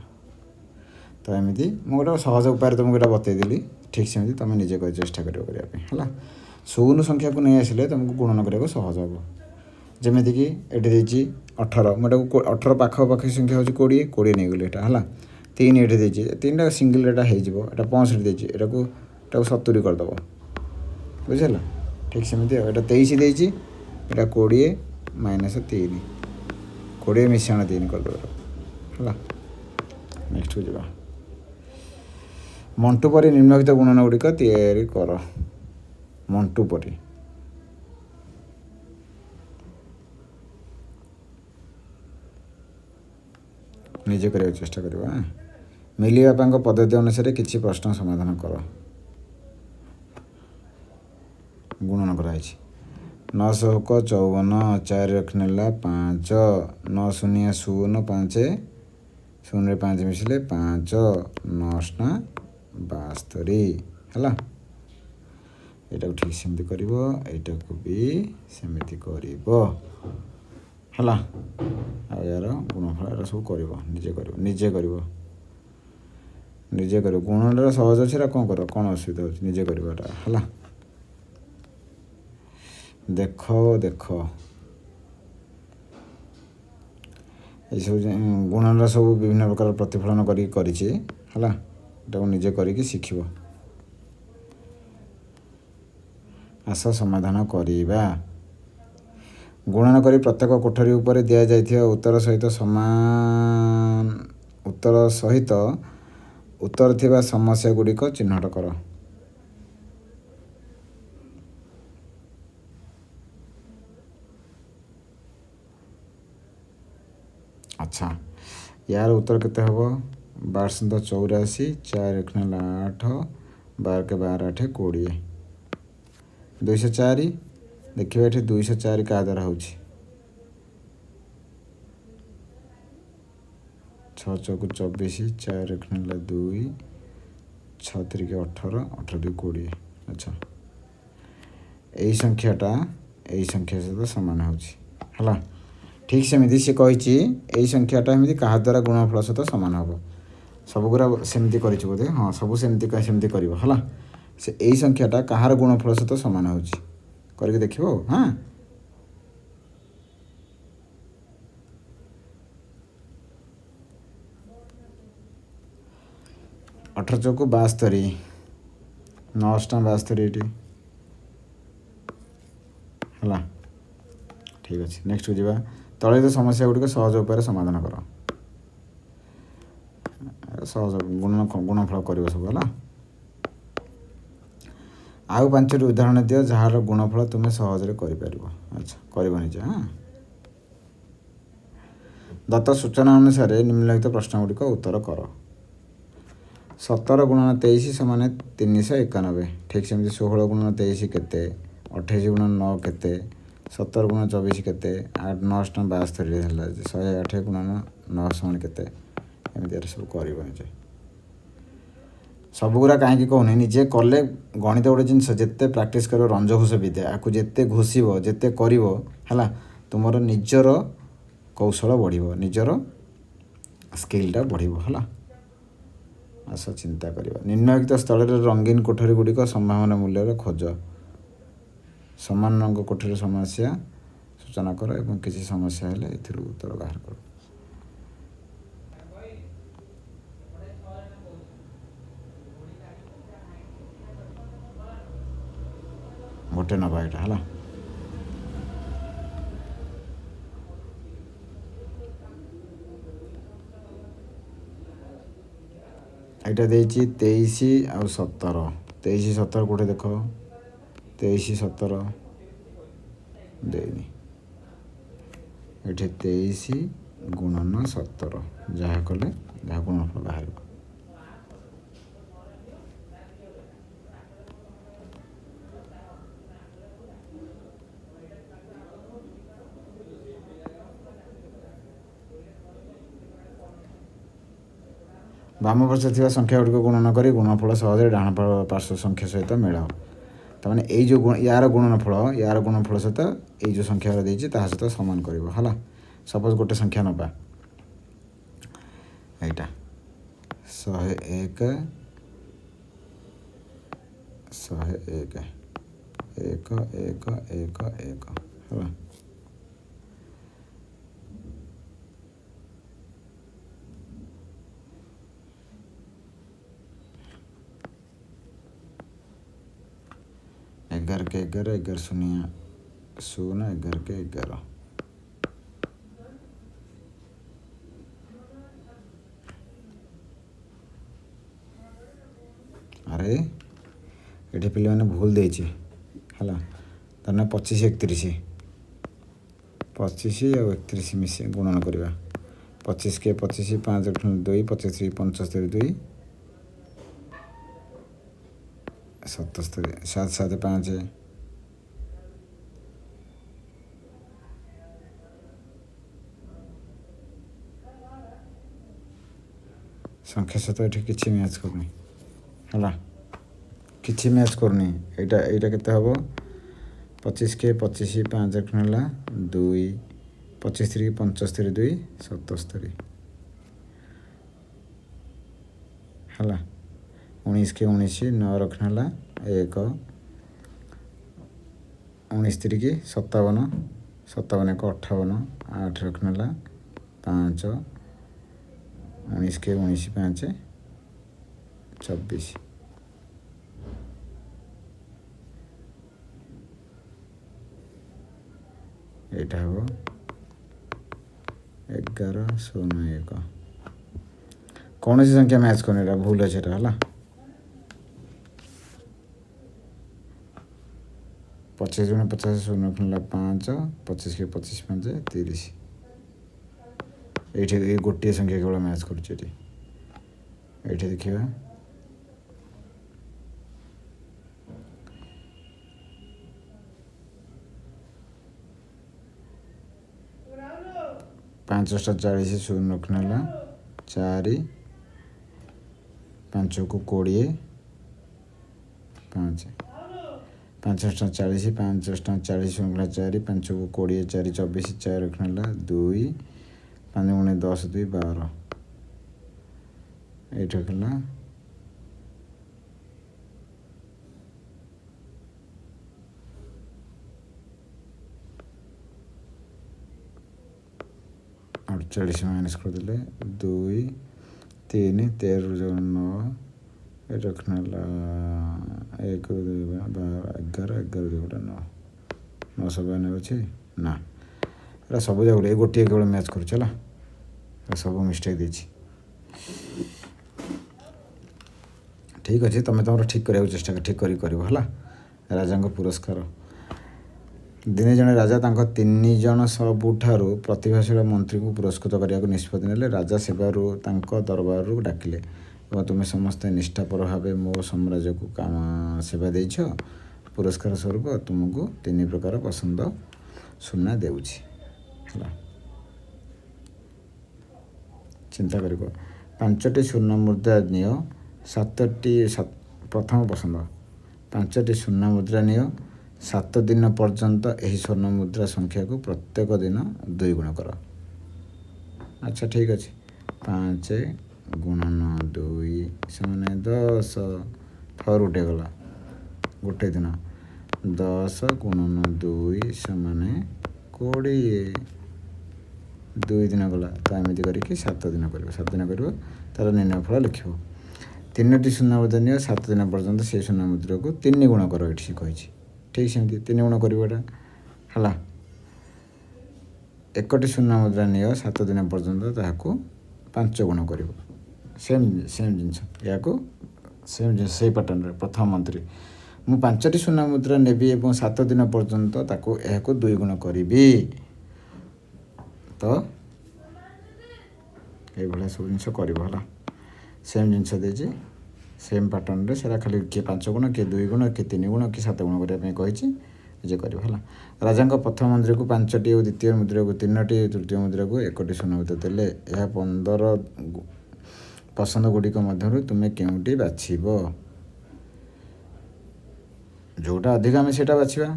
ତ ଏମିତି ମୁଁ ଗୋଟେ ସହଜ ଉପାୟରେ ତୁମକୁ ଏଇଟା ବତେଇଦେଲି। ଠିକ୍ ସେମିତି ତୁମେ ନିଜେ କରି ଚେଷ୍ଟା କରିବ କରିବା ପାଇଁ, ହେଲା। ଶୂନ ସଂଖ୍ୟାକୁ ନେଇ ଆସିଲେ ତୁମକୁ ଗୁଣନ କରିବାକୁ ସହଜ ହେବ। ଯେମିତିକି ଏଠି ଦେଇଛି 18, ମୁଁ ଏଟାକୁ 18 ପାଖାପାଖି ସଂଖ୍ୟା ହେଉଛି 20, 20 ନେଇଗଲି ଏଇଟା, ହେଲା। 3 ଏଠି ଦେଇଛି, 3ଟା ସିଙ୍ଗିଲ୍ ଏଇଟା ହେଇଯିବ। ଏଇଟା 65 ଦେଇଛି, ଏଟାକୁ 70 କରିଦେବ, ବୁଝିହେଲା? ଠିକ୍ ସେମିତି ଆଉ ଏଇଟା 23 ଦେଇଛି, ଏଇଟା 20 ମାଇନସ୍ 3, 20 ମିଶାଣ 3 କରିଦେବ, ହେଲା। ନେକ୍ସଟକୁ ଯିବା। ମଣ୍ଟୁ ପରି ନିମ୍ନଲିଖିତ ଗୁଣନ ଗୁଡ଼ିକ ତିଆରି କର। ମଣ୍ଟୁ ପରି ନିଜେ କରିବାକୁ ଚେଷ୍ଟା କରିବା। ମିଲି ବାପାଙ୍କ ପଦ୍ଧତି ଅନୁସାରେ କିଛି ପ୍ରଶ୍ନ ସମାଧାନ କର। ଗୁଣନ କରାହେଇଛି। 9 54, 4 ରଖିନେଲା 5, 9 0 0 5, 0ରେ 5 ମିଶିଲେ 5, 9 72, ହେଲା। ଏଇଟାକୁ ଠିକ୍ ସେମିତି କରିବ, ଏଇଟାକୁ ବି ସେମିତି କରିବ, ହେଲା। ଆଉ ଏହାର ଗୁଣଫଳ ଏଟା ସବୁ କରିବ, ନିଜେ କରିବ, ନିଜେ କରିବ, ନିଜେ କରିବ। ଗୁଣଟା ସହଜ ଅଛି, ଏଟା କ'ଣ କରିବ, କ'ଣ ଅସୁବିଧା ହେଉଛି, ନିଜେ କରିବ ଏଟା, ହେଲା। ଦେଖ ଦେଖ ଏଇସବୁ ଗୁଣଟା ସବୁ ବିଭିନ୍ନ ପ୍ରକାର ପ୍ରତିଫଳନ କରିକି କରିଛି, ହେଲା। ଏଟାକୁ ନିଜେ କରିକି ଶିଖିବ। ଆସ ସମାଧାନ କରିବା। ଗୁଣନ କରି ପ୍ରତ୍ୟେକ କୋଠରୀ ଉପରେ ଦିଆଯାଇଥିବା ଉତ୍ତର ସହିତ ସମାନ ଉତ୍ତର ସହିତ ଉତ୍ତର ଥିବା ସମସ୍ୟା ଗୁଡ଼ିକ ଚିହ୍ନଟ କର। ଆଚ୍ଛା, ୟାର ଉତ୍ତର କେତେ ହେବ? 12 84, 4 ହେଲା 8, 12 12 8 20, 204। ଦେଖିବା ଏଠି 204 କାହା ଦ୍ୱାରା ହେଉଛି? 6 ଚଉକୁ 24, 4 ହେଲା 2, 6 ତିରିକି 18, 18 2 20। ଆଚ୍ଛା, ଏଇ ସଂଖ୍ୟାଟା ଏଇ ସଂଖ୍ୟା ସହିତ ସମାନ ହେଉଛି, ହେଲା। ଠିକ୍ ସେମିତି ସେ କହିଛି ଏଇ ସଂଖ୍ୟାଟା ଏମିତି କାହା ଦ୍ୱାରା ଗୁଣନଫଳ ସହିତ ସମାନ ହେବ। ସବୁଗୁଡ଼ା ସେମିତି କରିଛି ବୋଧେ, ହଁ ସବୁ ସେମିତି ସେମିତି କରିବ, ହେଲା। ସେ ଏଇ ସଂଖ୍ୟାଟା କାହାର ଗୁଣଫଳ ସହିତ ସମାନ ହେଉଛି କରିକି ଦେଖିବ, ହଁ। 18 ଚଉକୁ 72, 9 72 ଏଇଠି, ହେଲା। ଠିକ୍ ଅଛି, ନେକ୍ସଟକୁ ଯିବା। ତଳିତ ସମସ୍ୟା ଗୁଡ଼ିକ ସହଜ ଉପାୟରେ ସମାଧାନ କର। ସହଜ ଗୁଣଫଳ କରିବ ସବୁ, ହେଲା। ଆଉ 5ଟି ଉଦାହରଣ ଦିଅ ଯାହାର ଗୁଣଫଳ ତୁମେ ସହଜରେ କରିପାରିବ। ଆଚ୍ଛା, କରିବ ନିଜେ, ହଁ। ଦତ୍ତ ସୂଚନା ଅନୁସାରେ ନିମ୍ନଲିଖିତ ପ୍ରଶ୍ନ ଗୁଡ଼ିକ ଉତ୍ତର କର। 17 ଗୁଣନ 23 ସମାନ 391। ଠିକ୍ ସେମିତି 16 ଗୁଣନ 23 କେତେ? 28 ଗୁଣନ 9 କେତେ? 17 ଗୁଣନ 24 କେତେ? 8 9 72 ହେଲା, 108 ଗୁଣନ 9 ସମାନ କେତେ? ଏମିତି ଏଟା ସବୁ କରିବ ନିଜେ। ସବୁଗୁଡ଼ା କାହିଁକି କହୁନି, ନିଜେ କଲେ ଗଣିତ ଗୋଟେ ଜିନିଷ ଯେତେ ପ୍ରାକ୍ଟିସ୍ କରିବ, ରଞ୍ଜଘୋଷ ବିଦ୍ୟା, ଆକୁ ଯେତେ ଘୋଷିବ ଯେତେ କରିବ, ହେଲା, ତୁମର ନିଜର କୌଶଳ ବଢ଼ିବ, ନିଜର ସ୍କିଲ୍ଟା ବଢ଼ିବ, ହେଲା। ଆସ ଚିନ୍ତା କରିବା। ନିମ୍ନଲିଖିତ ସ୍ଥଳରେ ରଙ୍ଗୀନ କୋଠରୀ ଗୁଡ଼ିକ ସମ୍ଭାବନା ମୂଲ୍ୟର ଖୋଜ। ସମାନ ରଙ୍ଗ କୋଠରୀ ସମସ୍ୟା ସୂଚନା କର ଏବଂ କିଛି ସମସ୍ୟା ହେଲେ ଏଥିରୁ ଉତ୍ତର ବାହାର କର। ଗୋଟେ ନେବା ଏଇଟା, ହେଲା। ଏଇଟା ଦେଇଛି 23 ଆଉ 17, 23 17 କୋଉଠି ଦେଖ, 23 17 ଦେଇନି। ଏଠି 23 ଗୁଣନ 17, ଯାହା କଲେ ଯାହା ଗୁଣନଫଳ ବାହାରିବ। ବାମ ପାର୍ଶ୍ୱରେ ଥିବା ସଂଖ୍ୟା ଗୁଡ଼ିକ ଗୁଣନ କରି ଗୁଣନଫଳ ସହଜରେ ଡାହାଣ ପାର୍ଶ୍ୱ ସଂଖ୍ୟା ସହିତ ମେଳାଅ। ତାମାନେ ଏଇ ଯେଉଁ ୟାର ଗୁଣନଫଳ ୟାର ଗୁଣନଫଳ ସହିତ ଏଇ ଯେଉଁ ସଂଖ୍ୟା ଦେଇଛି ତାହା ସହିତ ସମାନ କରିବ, ହେଲା। ସପୋଜ ଗୋଟେ ସଂଖ୍ୟା ନେବା, ଏଇଟା 101, 101, 1 1 1 1 ହେଲା। 11 କେ 11, 11 ଶୂନ୍ୟ ଶୂନ, 11 କେ 11। ଆରେ ଏଠି ପିଲାମାନେ ଭୁଲ ଦେଇଛି, ହେଲା। ତାହେଲେ 25 31, 25 ଆଉ 31 ମିଶି ଗୁଣନ କରିବା। 25 କେ 25, 5 2, 25 75, 2 77, 7 7 5। ସଂଖ୍ୟା ସହିତ ଏଠି କିଛି ମ୍ୟାଚ୍ କରୁନି, ହେଲା, କିଛି ମ୍ୟାଚ୍ କରୁନି। ଏଇଟା କେତେ ହେବ? 25 କେ 25, 5 ହେଲା 2, 25 ତିରିକି 75, 2 77 ହେଲା। 19 କେ 19, 9 ରଖିన ହେଲା 1, 19 ତିରିକି 57, 57 1 58, 8 ରଖିన ହେଲା 5, 19 କେ 19, 5 24। ଏଇଟା ହେବ 11 0 1। କୌଣସି ସଂଖ୍ୟା ମ୍ୟାଚ୍ କରୁନି, ଏଇଟା ଭୁଲ ଅଛି ଏଇଟା, ହେଲା। 25 ଗୁଣ 50, ଶୂନ ହେଲା 5, 25 କେ 25, 5 30। ଏଇଠି ଏଇ ଗୋଟିଏ ସଂଖ୍ୟା କେବଳ ମ୍ୟାଚ୍ କରୁଛି ଏଠି। ଏଇଠି ଦେଖିବା, 5 40, ଶୂନ ରଖିన ହେଲା 4, 5କୁ 20, 5, 5 40, 5 40, ଶୂନ ହେଲା 4, 5କୁ 20, 4 24, 4 ରଖିన ହେଲା 2, 5 ଗୁଣେ 10, 2 12। ଏଇଠି ହେଲା 48 ମାଇନସ୍ କରିଦେଲେ 2 3, 13 ଯୋଉ 9, ଏଇଟା ହେଲା 1 2 12 11, 11 2 ଗୋଟେ 9, 992 ଅଛି ନା? ଏଇଟା ସବୁ ଯାକ ଏଇ ଗୋଟିଏ କେବଳ ମ୍ୟାଚ୍ କରୁଛି, ହେଲା। ଏଟା ସବୁ ମିଷ୍ଟେକ୍ ଦେଇଛି। ଠିକ୍ ଅଛି, ତୁମେ ତୁମର ଠିକ୍ କରିବାକୁ ଚେଷ୍ଟା କର, ଠିକ୍ କରିକି କରିବ, ହେଲା। ରାଜାଙ୍କ ପୁରସ୍କାର। ଦିନେ ଜଣେ ରାଜା ତାଙ୍କ 3 ଜଣ ସବୁଠାରୁ ପ୍ରତିଭାଶୀଳ ମନ୍ତ୍ରୀଙ୍କୁ ପୁରସ୍କୃତ କରିବାକୁ ନିଷ୍ପତ୍ତି ନେଲେ। ରାଜା ସେବାରୁ ତାଙ୍କ ଦରବାରରୁ ଡାକିଲେ ଏବଂ ତୁମେ ସମସ୍ତେ ନିଷ୍ଠାପର ଭାବେ ମୋ ସାମ୍ରାଜ୍ୟକୁ କାମ ସେବା ଦେଇଛ, ପୁରସ୍କାର ସ୍ୱରୂପ ତୁମକୁ 3 ପ୍ରକାର ପସନ୍ଦ ସୁନା ଦେଉଛି, ହେଲା। ଚିନ୍ତା କରିବ। 5ଟି ସ୍ୱର୍ଣ୍ଣ ମୁଦ୍ରା ନିଅ, 7ଟି, ପ୍ରଥମ ପସନ୍ଦ 5ଟି ସ୍ୱର୍ଣ୍ଣ ମୁଦ୍ରା ନିଅ, 7 ଦିନ ପର୍ଯ୍ୟନ୍ତ ଏହି ସ୍ୱର୍ଣ୍ଣ ମୁଦ୍ରା ସଂଖ୍ୟାକୁ ପ୍ରତ୍ୟେକ ଦିନ 2 ଗୁଣ କର। ଆଚ୍ଛା ଠିକ୍ ଅଛି, 5 ଗୁଣନ 2 ସମାନ 10, ଥର ଗୋଟେ ଗଲା ଗୋଟେ ଦିନ, 10 ଗୁଣନ 2 ସମାନ 20, 2 ଦିନ ଗଲା। ତ ଏମିତି କରିକି 7 ଦିନ କରିବ, 7 ଦିନ କରିବ, ତାର ନିର୍ଣ୍ଣୟ ଫଳ ଲେଖିବ। 3ଟି ଶୂନ୍ୟ ମୁଦ୍ରା ନିଅ, 7 ଦିନ ପର୍ଯ୍ୟନ୍ତ ସେଇ ଶୂନ୍ୟ ମୁଦ୍ରାକୁ 3 ଗୁଣ କର, ଏଠି ସେ କହିଛି। ଠିକ୍ ସେମିତି 3 ଗୁଣ କରିବ ଏଇଟା, ହେଲା। 1ଟି ଶୂନ୍ୟ ମୁଦ୍ରା ନିଅ, 7 ଦିନ ପର୍ଯ୍ୟନ୍ତ ତାହାକୁ 5 ଗୁଣ କରିବ। ସେମ୍ ଜିନିଷ, ଏହାକୁ ସେମ୍ ଜିନିଷ ସେଇ ପାଟର୍ନରେ। ପ୍ରଥମ ମନ୍ତ୍ରୀ, ମୁଁ 5ଟି ସୁନା ମୁଦ୍ରା ନେବି ଏବଂ 7 ଦିନ ପର୍ଯ୍ୟନ୍ତ ତାକୁ ଏହାକୁ 2 ଗୁଣ କରିବି। ତ ଏଇଭଳିଆ ସବୁ ଜିନିଷ କରିବ, ହେଲା। ସେମ୍ ଜିନିଷ ଦେଇଛି, ସେମ୍ ପାଟର୍ନରେ, ସେଟା ଖାଲି କିଏ 5 ଗୁଣ, କିଏ 2 ଗୁଣ, କିଏ 3 ଗୁଣ, କିଏ 7 ଗୁଣ କରିବା ପାଇଁ କହିଛି, ନିଜେ କରିବ, ହେଲା। ରାଜାଙ୍କ ପ୍ରଥମ ମନ୍ଦିରକୁ 5ଟି ଓ ଦ୍ୱିତୀୟ ମୁଦ୍ରାକୁ 3ଟି, ତୃତୀୟ ମୁଦ୍ରାକୁ 1ଟି ସୁନା ମୁଦ୍ରା ଦେଲେ। ଏହା 15 ପସନ୍ଦ ଗୁଡ଼ିକ ମଧ୍ୟରୁ ତୁମେ କେଉଁଟି ବାଛିବ? ଯେଉଁଟା ଅଧିକ ଆମେ ସେଇଟା ବାଛିବା।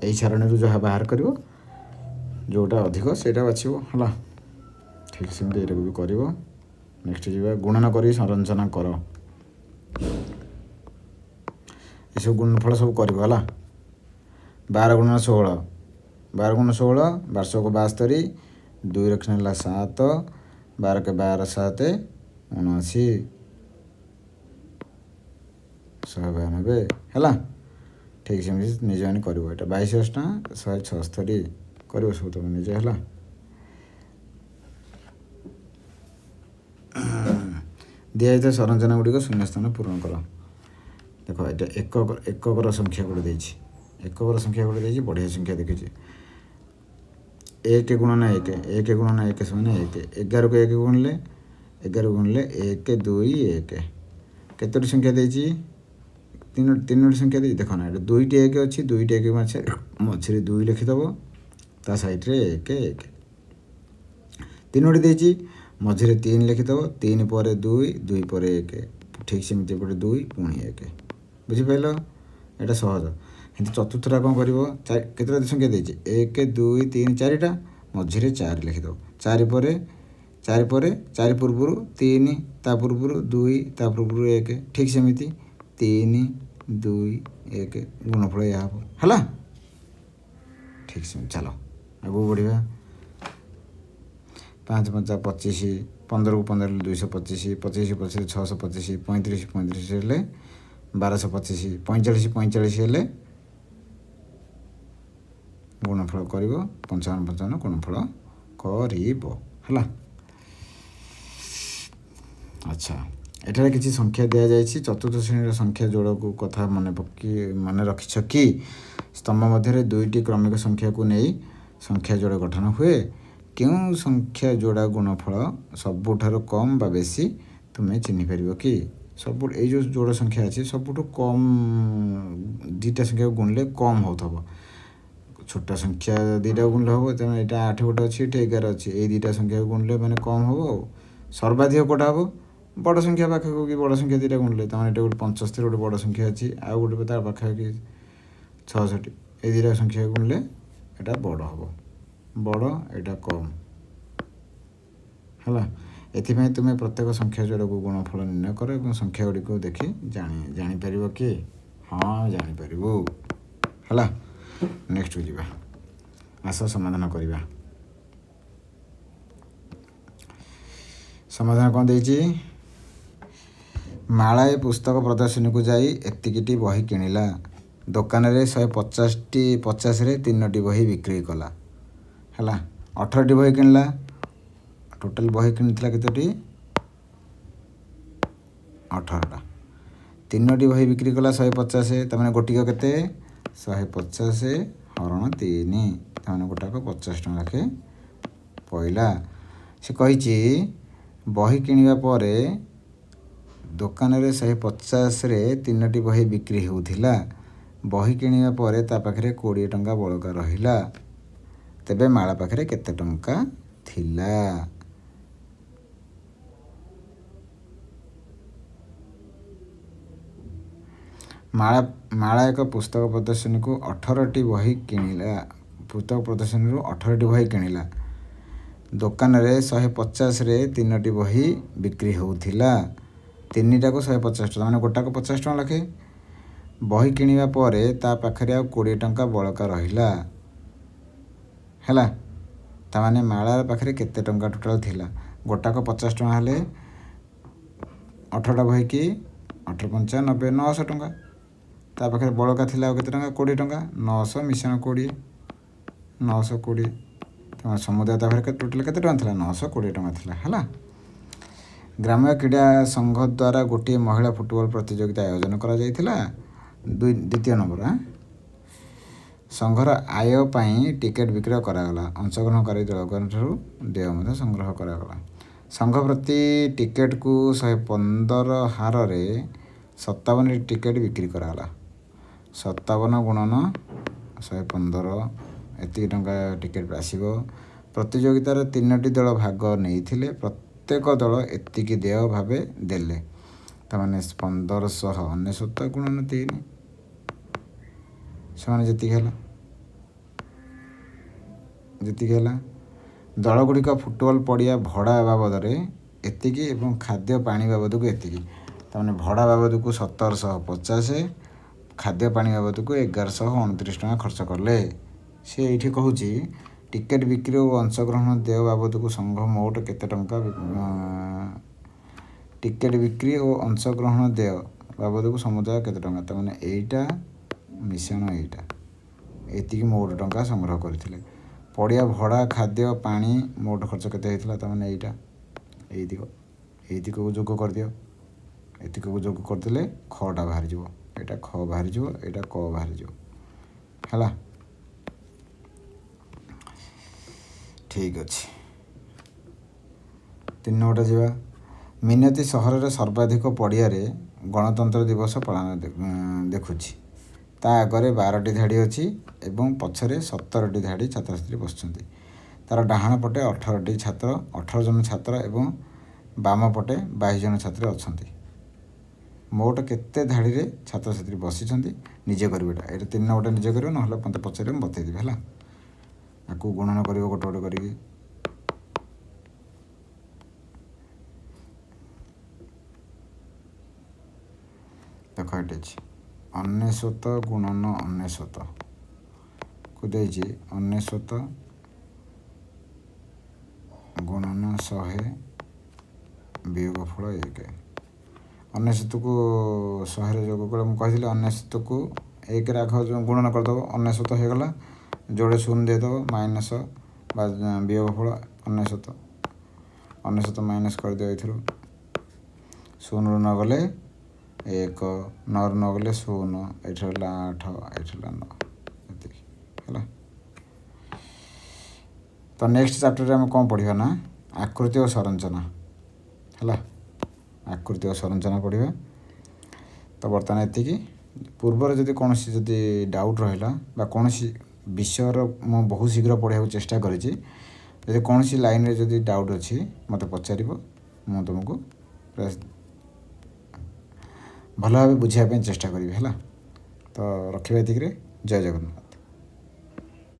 ଏଇ ସାରଣୀରୁ ଯାହା ବାହାର କରିବ ଯେଉଁଟା ଅଧିକ ସେଇଟା ବାଛିବ ହେଲା। ଠିକ୍ ସେମିତି ଏଇଟାକୁ ବି କରିବ। ନେକ୍ସଟ ଯିବା, ଗୁଣନ କରି ସଂରଚନା କର। ଏସବୁ ଗୁଣନଫଳ ସବୁ କରିବ ହେଲା। 12 ଗୁଣନ 16, 12 ଗୁଣ 16, 12 72, 2 ରଖିନେ ହେଲା 7, 12 କେ 12 7 79, 192 ହେଲା। ଠିକ୍ ସେମିତି ନିଜେ ମାନେ କରିବ। ଏଇଟା 22 ଅଷ୍ଟା 176 କରିବ ସବୁ ତୁମେ ନିଜେ ହେଲା। ଦିଆଯାଇଥିବା ସଂରଚନା ଗୁଡ଼ିକ ଶୂନ୍ୟସ୍ଥାନ ପୂରଣ କର। ଦେଖ ଏଇଟା ଏକକର ସଂଖ୍ୟା ଗୋଟେ ଦେଇଛି, ଏକକର ସଂଖ୍ୟା ଗୋଟେ ଦେଇଛି, ବଢ଼ିଆ ସଂଖ୍ୟା ଦେଖିଛି। 1 ଗୁଣନ 1, 1 ଗୁଣନ 1 ସମାନ 1। 11କୁ 1 ଗୁଣିଲେ, 11 ଗୁଣିଲେ 1 2 1। କେତୋଟି ସଂଖ୍ୟା ଦେଇଛି? ତିନୋଟି ସଂଖ୍ୟା ଦେଇଛି। ଦେଖ ନା, ଏଇଟା 2ଟି 1 ଅଛି, 2ଟି 1 ମଝିରେ 2 ଲେଖିଦେବ, ତା ସାଇଡ଼୍ରେ 1 1। ତିନୋଟି ଦେଇଛି, ମଝିରେ 3 ଲେଖିଦେବ, 3 ପରେ 2, 2 ପରେ 1। ଠିକ୍ ସେମିତି ଏପଟେ 2 ପୁଣି 1। ବୁଝିପାରିଲ? ଏଇଟା ସହଜ। କିନ୍ତୁ ଚତୁର୍ଥଟା କ'ଣ କରିବ? କେତେଟା ସଂଖ୍ୟା ଦେଇଛି? 1 2 3 4ଟା, ମଝିରେ 4 ଲେଖିଦେବ। 4 ପରେ 4 ପରେ 4 ପୂର୍ବରୁ 3, ତା ପୂର୍ବରୁ 2, ତା ପୂର୍ବରୁ 1। ଠିକ୍ ସେମିତି 3 2 1 ଗୁଣଫଳ ଏହା ହେବ ହେଲା। ଠିକ୍ ସେମିତି ଚାଲ ଆଗକୁ ବଢ଼ିବା। 5 5 25, 15କୁ 15 ହେଲେ 225, 25 25 625, 35 35 ହେଲେ 1225, 45 45 ହେଲେ ଗୁଣଫଳ କରିବ, 55 55 ଗୁଣଫଳ କରିବ ହେଲା। ଆଚ୍ଛା, ଏଠାରେ କିଛି ସଂଖ୍ୟା ଦିଆଯାଇଛି। ଚତୁର୍ଥ ଶ୍ରେଣୀର ସଂଖ୍ୟା ଯୋଡ଼କୁ କଥା ମନେ ରଖିଛ କି? ସ୍ତମ୍ଭ ମଧ୍ୟରେ 2ଟି କ୍ରମିକ ସଂଖ୍ୟାକୁ ନେଇ ସଂଖ୍ୟା ଯୋଡ଼ ଗଠନ ହୁଏ। କେଉଁ ସଂଖ୍ୟା ଯୋଡ଼ା ଗୁଣଫଳ ସବୁଠାରୁ କମ୍ ବା ବେଶୀ ତୁମେ ଚିହ୍ନି ପାରିବ କି? ସବୁ ଏଇ ଯେଉଁ ଯୋଡ଼ ସଂଖ୍ୟା ଅଛି ସବୁଠୁ କମ୍ 2ଟା ସଂଖ୍ୟାକୁ ଗୁଣିଲେ କମ୍ ହେଉଥିବ। ଛୋଟ ସଂଖ୍ୟା 2ଟା ଗୁଣିଲେ ହେବ, ତେଣୁ ଏଇଟା 8 ଗୋଟେ ଅଛି, ଏଠି 11 ଅଛି, ଏଇ 2ଟା ସଂଖ୍ୟାକୁ ଗୁଣିଲେ ମାନେ କମ୍ ହେବ। ଆଉ ସର୍ବାଧିକ କେଉଁଟା ହେବ? ବଡ଼ ସଂଖ୍ୟା ପାଖକୁ କି ବଡ଼ ସଂଖ୍ୟା 2ଟା ଗୁଣିଲେ, ତାମାନେ ଏଇଟା ଗୋଟେ 75 ଗୋଟେ ବଡ଼ ସଂଖ୍ୟା ଅଛି, ଆଉ ଗୋଟେ ତା ପାଖାପାଖି 66, ଏଇ 2ଟା ସଂଖ୍ୟାକୁ ଗୁଣିଲେ ଏଇଟା ବଡ଼ ହେବ, ବଡ଼ ଏଇଟା କମ୍ ହେଲା। ଏଥିପାଇଁ ତୁମେ ପ୍ରତ୍ୟେକ ସଂଖ୍ୟା ଯୋଡ଼କୁ ଗୁଣଫଳ ନିର୍ଣ୍ଣୟ କର ଏବଂ ସଂଖ୍ୟା ଗୁଡ଼ିକୁ ଦେଖି ଜାଣିପାରିବ କି? ହଁ ଜାଣିପାରିବୁ ହେଲା। ନେକ୍ସଟକୁ ଯିବା, ଆସ ସମାଧାନ କରିବା। ସମାଧାନ କ'ଣ ଦେଇଛି? ମାଳାଏ ପୁସ୍ତକ ପ୍ରଦର୍ଶନୀକୁ ଯାଇ ଏତିକିଟି ବହି କିଣିଲା। ଦୋକାନରେ 150ଟି 50ରେ 3ଟି ବହି ବିକ୍ରି କଲା ହେଲା। 18ଟି ବହି କିଣିଲା। ଟୋଟାଲ ବହି କିଣିଥିଲା କେତୋଟି? 18ଟା। 3ଟି ବହି ବିକ୍ରି କଲା 150, ତାମାନେ ଗୋଟିକ କେତେ? 150 ହରଣ 3, ତାମାନେ ଗୋଟାକ 50 ଟଙ୍କା ଲେଖେ ପଇଲା। ସେ କହିଛି ବହି କିଣିବା ପରେ ଦୋକାନରେ 150ରେ 3ଟି ବହି ବିକ୍ରି ହେଉଥିଲା। ବହି କିଣିବା ପରେ ତା ପାଖରେ 20 ଟଙ୍କା ବଳକା ରହିଲା। ତେବେ ମାଳା ପାଖରେ କେତେ ଟଙ୍କା ଥିଲା? ମାଳା ଏକ ପୁସ୍ତକ ପ୍ରଦର୍ଶନୀକୁ 18ଟି ବହି କିଣିଲା। ପୁସ୍ତକ ପ୍ରଦର୍ଶନୀରୁ 18ଟି ବହି କିଣିଲା। ଦୋକାନରେ 150ରେ 3ଟି ବହି ବିକ୍ରି ହେଉଥିଲା। 3ଟାକୁ 150 ଟଙ୍କା, ମାନେ ଗୋଟାକୁ 50 ଟଙ୍କା ଲେଖେ। ବହି କିଣିବା ପରେ ତା ପାଖରେ ଆଉ 20 ଟଙ୍କା ବଳକା ରହିଲା ହେଲା। ତାମାନେ ମାଳା ପାଖରେ କେତେ ଟଙ୍କା ଟୋଟାଲ ଥିଲା? ଗୋଟାକ 50 ଟଙ୍କା ହେଲେ 18ଟା ବହିକି 18 ପଞ୍ଚା 90, 900 ଟଙ୍କା। ତା ପାଖରେ ବଳକା ଥିଲା ଆଉ କେତେ ଟଙ୍କା? 20 ଟଙ୍କା। 900 ମିଶାଣ 20, 920। ତମର ସମୁଦାୟ ତା ପାଖରେ ଟୋଟାଲ କେତେ ଟଙ୍କା ଥିଲା? 920 ଟଙ୍କା ଥିଲା ହେଲା। ଗ୍ରାମ୍ୟ କ୍ରୀଡ଼ା ସଂଘ ଦ୍ୱାରା ଗୋଟିଏ ମହିଳା ଫୁଟବଲ ପ୍ରତିଯୋଗିତା ଆୟୋଜନ କରାଯାଇଥିଲା। ଦ୍ୱିତୀୟ ନମ୍ବର ସଂଘର ଆୟ ପାଇଁ ଟିକେଟ୍ ବିକ୍ରୟ କରାଗଲା। ଅଂଶଗ୍ରହଣକାରୀ ଦଳଙ୍କଠାରୁ ଦେୟ ମଧ୍ୟ ସଂଗ୍ରହ କରାଗଲା। ସଂଘ ପ୍ରତି ଟିକେଟ୍କୁ 115 ହାରରେ 57 ଟିକେଟ୍ ବିକ୍ରି କରାଗଲା। 57 ଗୁଣନ 115 ଏତିକି ଟଙ୍କା ଟିକେଟ୍ ଆସିବ। ପ୍ରତିଯୋଗିତାରେ 3ଟି ଦଳ ଭାଗ ନେଇଥିଲେ। ପ୍ରତ୍ୟେକ ଦଳ ଏତିକି ଦେୟ ଭାବେ ଦେଲେ। ତାମାନେ 1599 ଗୁଣନ 3 ସେମାନେ ଯେତିକି ହେଲା। ଯେତିକି ହେଲା। ଦଳଗୁଡ଼ିକ ଫୁଟବଲ୍ ପଡ଼ିଆ ଭଡ଼ା ବାବଦରେ ଏତିକି ଏବଂ ଖାଦ୍ୟ ପାଣି ବାବଦକୁ ଏତିକି। ତାମାନେ ଭଡ଼ା ବାବଦକୁ 1750, ଖାଦ୍ୟ ପାଣି ବାବଦକୁ 1129 ଟଙ୍କା ଖର୍ଚ୍ଚ କଲେ। ସେ ଏଇଠି କହୁଛି ଟିକେଟ୍ ବିକ୍ରି ଓ ଅଂଶଗ୍ରହଣ ଦେୟ ବାବଦକୁ ସଂଘ ମୋଟ କେତେ ଟଙ୍କା, ଟିକେଟ୍ ବିକ୍ରି ଓ ଅଂଶଗ୍ରହଣ ଦେୟ ବାବଦକୁ ସମୁଦାୟ କେତେ ଟଙ୍କା। ତାମାନେ ଏଇଟା ମିଶାଣ ଏଇଟା, ଏତିକି ମୋଟ ଟଙ୍କା ସଂଗ୍ରହ କରିଥିଲେ। ପଡ଼ିଆ ଭଡ଼ା, ଖାଦ୍ୟ, ପାଣି ମୋଟ ଖର୍ଚ୍ଚ କେତେ ହେଇଥିଲା। ତାମାନେ ଏଇଟା ଏଇତିକ ଏଇତିକକୁ ଯୋଗ କରିଦିଅ, ଏତିକକୁ ଯୋଗ କରିଦେଲେ ଖଟା ବାହାରିଯିବ, ଏଇଟା ଖ ବାହାରିଯିବ, ଏଇଟା କ ବାହାରିଯିବ, ହେଲା। ଠିକ୍ ଅଛି, 3 ନମ୍ବରଟା ଯିବା। ମିନତି ସହରରେ ସର୍ବାଧିକ ପଡ଼ିଆରେ ଗଣତନ୍ତ୍ର ଦିବସ ପାଳନ ଦେଖୁଛି। ତା ଆଗରେ 12ଟି ଧାଡ଼ି ଅଛି ଏବଂ ପଛରେ 17ଟି ଧାଡ଼ି ଛାତ୍ରଛାତ୍ରୀ ବସିଛନ୍ତି। ତାର ଡାହାଣ ପଟେ 18ଟି ଛାତ୍ର, 18 ଜଣ ଛାତ୍ର ଏବଂ ବାମ ପଟେ 22 ଜଣ ଛାତ୍ର ଅଛନ୍ତି। ମୋଟ କେତେ ଧାଡ଼ିରେ ଛାତ୍ରଛାତ୍ରୀ ବସିଛନ୍ତି ନିଜେ କରିବ ଏଇଟା। ଏଇଟା 3 ନମ୍ବରଟା ନିଜେ କରିବ, ନହେଲେ ମୋତେ ପଚାରିବ, ମୁଁ ବତେଇଦେବି, ହେଲା। ଆକୁ ଗୁଣନ କରିବ ଗୋଟେ ଗୋଟେ କରିକି। ଦେଖ ଏଠି ଅଛି 99 ଗୁଣନ 99 କୁ ଦେଇଛି, 99 ଗୁଣନ 100 ବିୟୋଗ ଫଳ 1। 99କୁ 100ରେ ଯୋଗ କଲେ, ମୁଁ କହିଥିଲି 99କୁ 1ରେ ଆଗ ଗୁଣନ କରିଦେବ, 99 ହେଇଗଲା, ଯୋଡ଼େ ଶୂନ ଦେଇଦେବ, ମାଇନସ୍ ବା ବିୟୋଗ ଫଳ 99, 99 ମାଇନସ୍ କରିଦିଅ ଏଥିରୁ, 0ରୁ ନ ଗଲେ 1, 9ରୁ ନ ଗଲେ 0, ଏଠି ହେଲା 8, ଏଠି ହେଲା 9, ଏତିକି ହେଲା। ତ ନେକ୍ସଟ ଚାପ୍ଟରରେ ଆମେ କ'ଣ ପଢ଼ିବା ନା ଆକୃତି ଓ ସଂରଚନା, ହେଲା, ଆକୃତି ଓ ସଂରଚନା ପଢ଼ିବା। ତ ବର୍ତ୍ତମାନ ଏତିକି। ପୂର୍ବରେ ଯଦି କୌଣସି ଯଦି ଡାଉଟ୍ ରହିଲା ବା କୌଣସି ବିଷୟର ମୁଁ ବହୁତ ଶୀଘ୍ର ପଢ଼ିବାକୁ ଚେଷ୍ଟା କରିଛି, ଯଦି କୌଣସି ଲାଇନ୍ରେ ଯଦି ଡାଉଟ୍ ଅଛି ମୋତେ ପଚାରିବ, ମୁଁ ତୁମକୁ ଭଲ ଭାବେ ବୁଝିବା ପାଇଁ ଚେଷ୍ଟା କରିବି, ହେଲା। ତ ରଖିବା ଏତିକିରେ। ଜୟ ଜଗନ୍ନାଥ।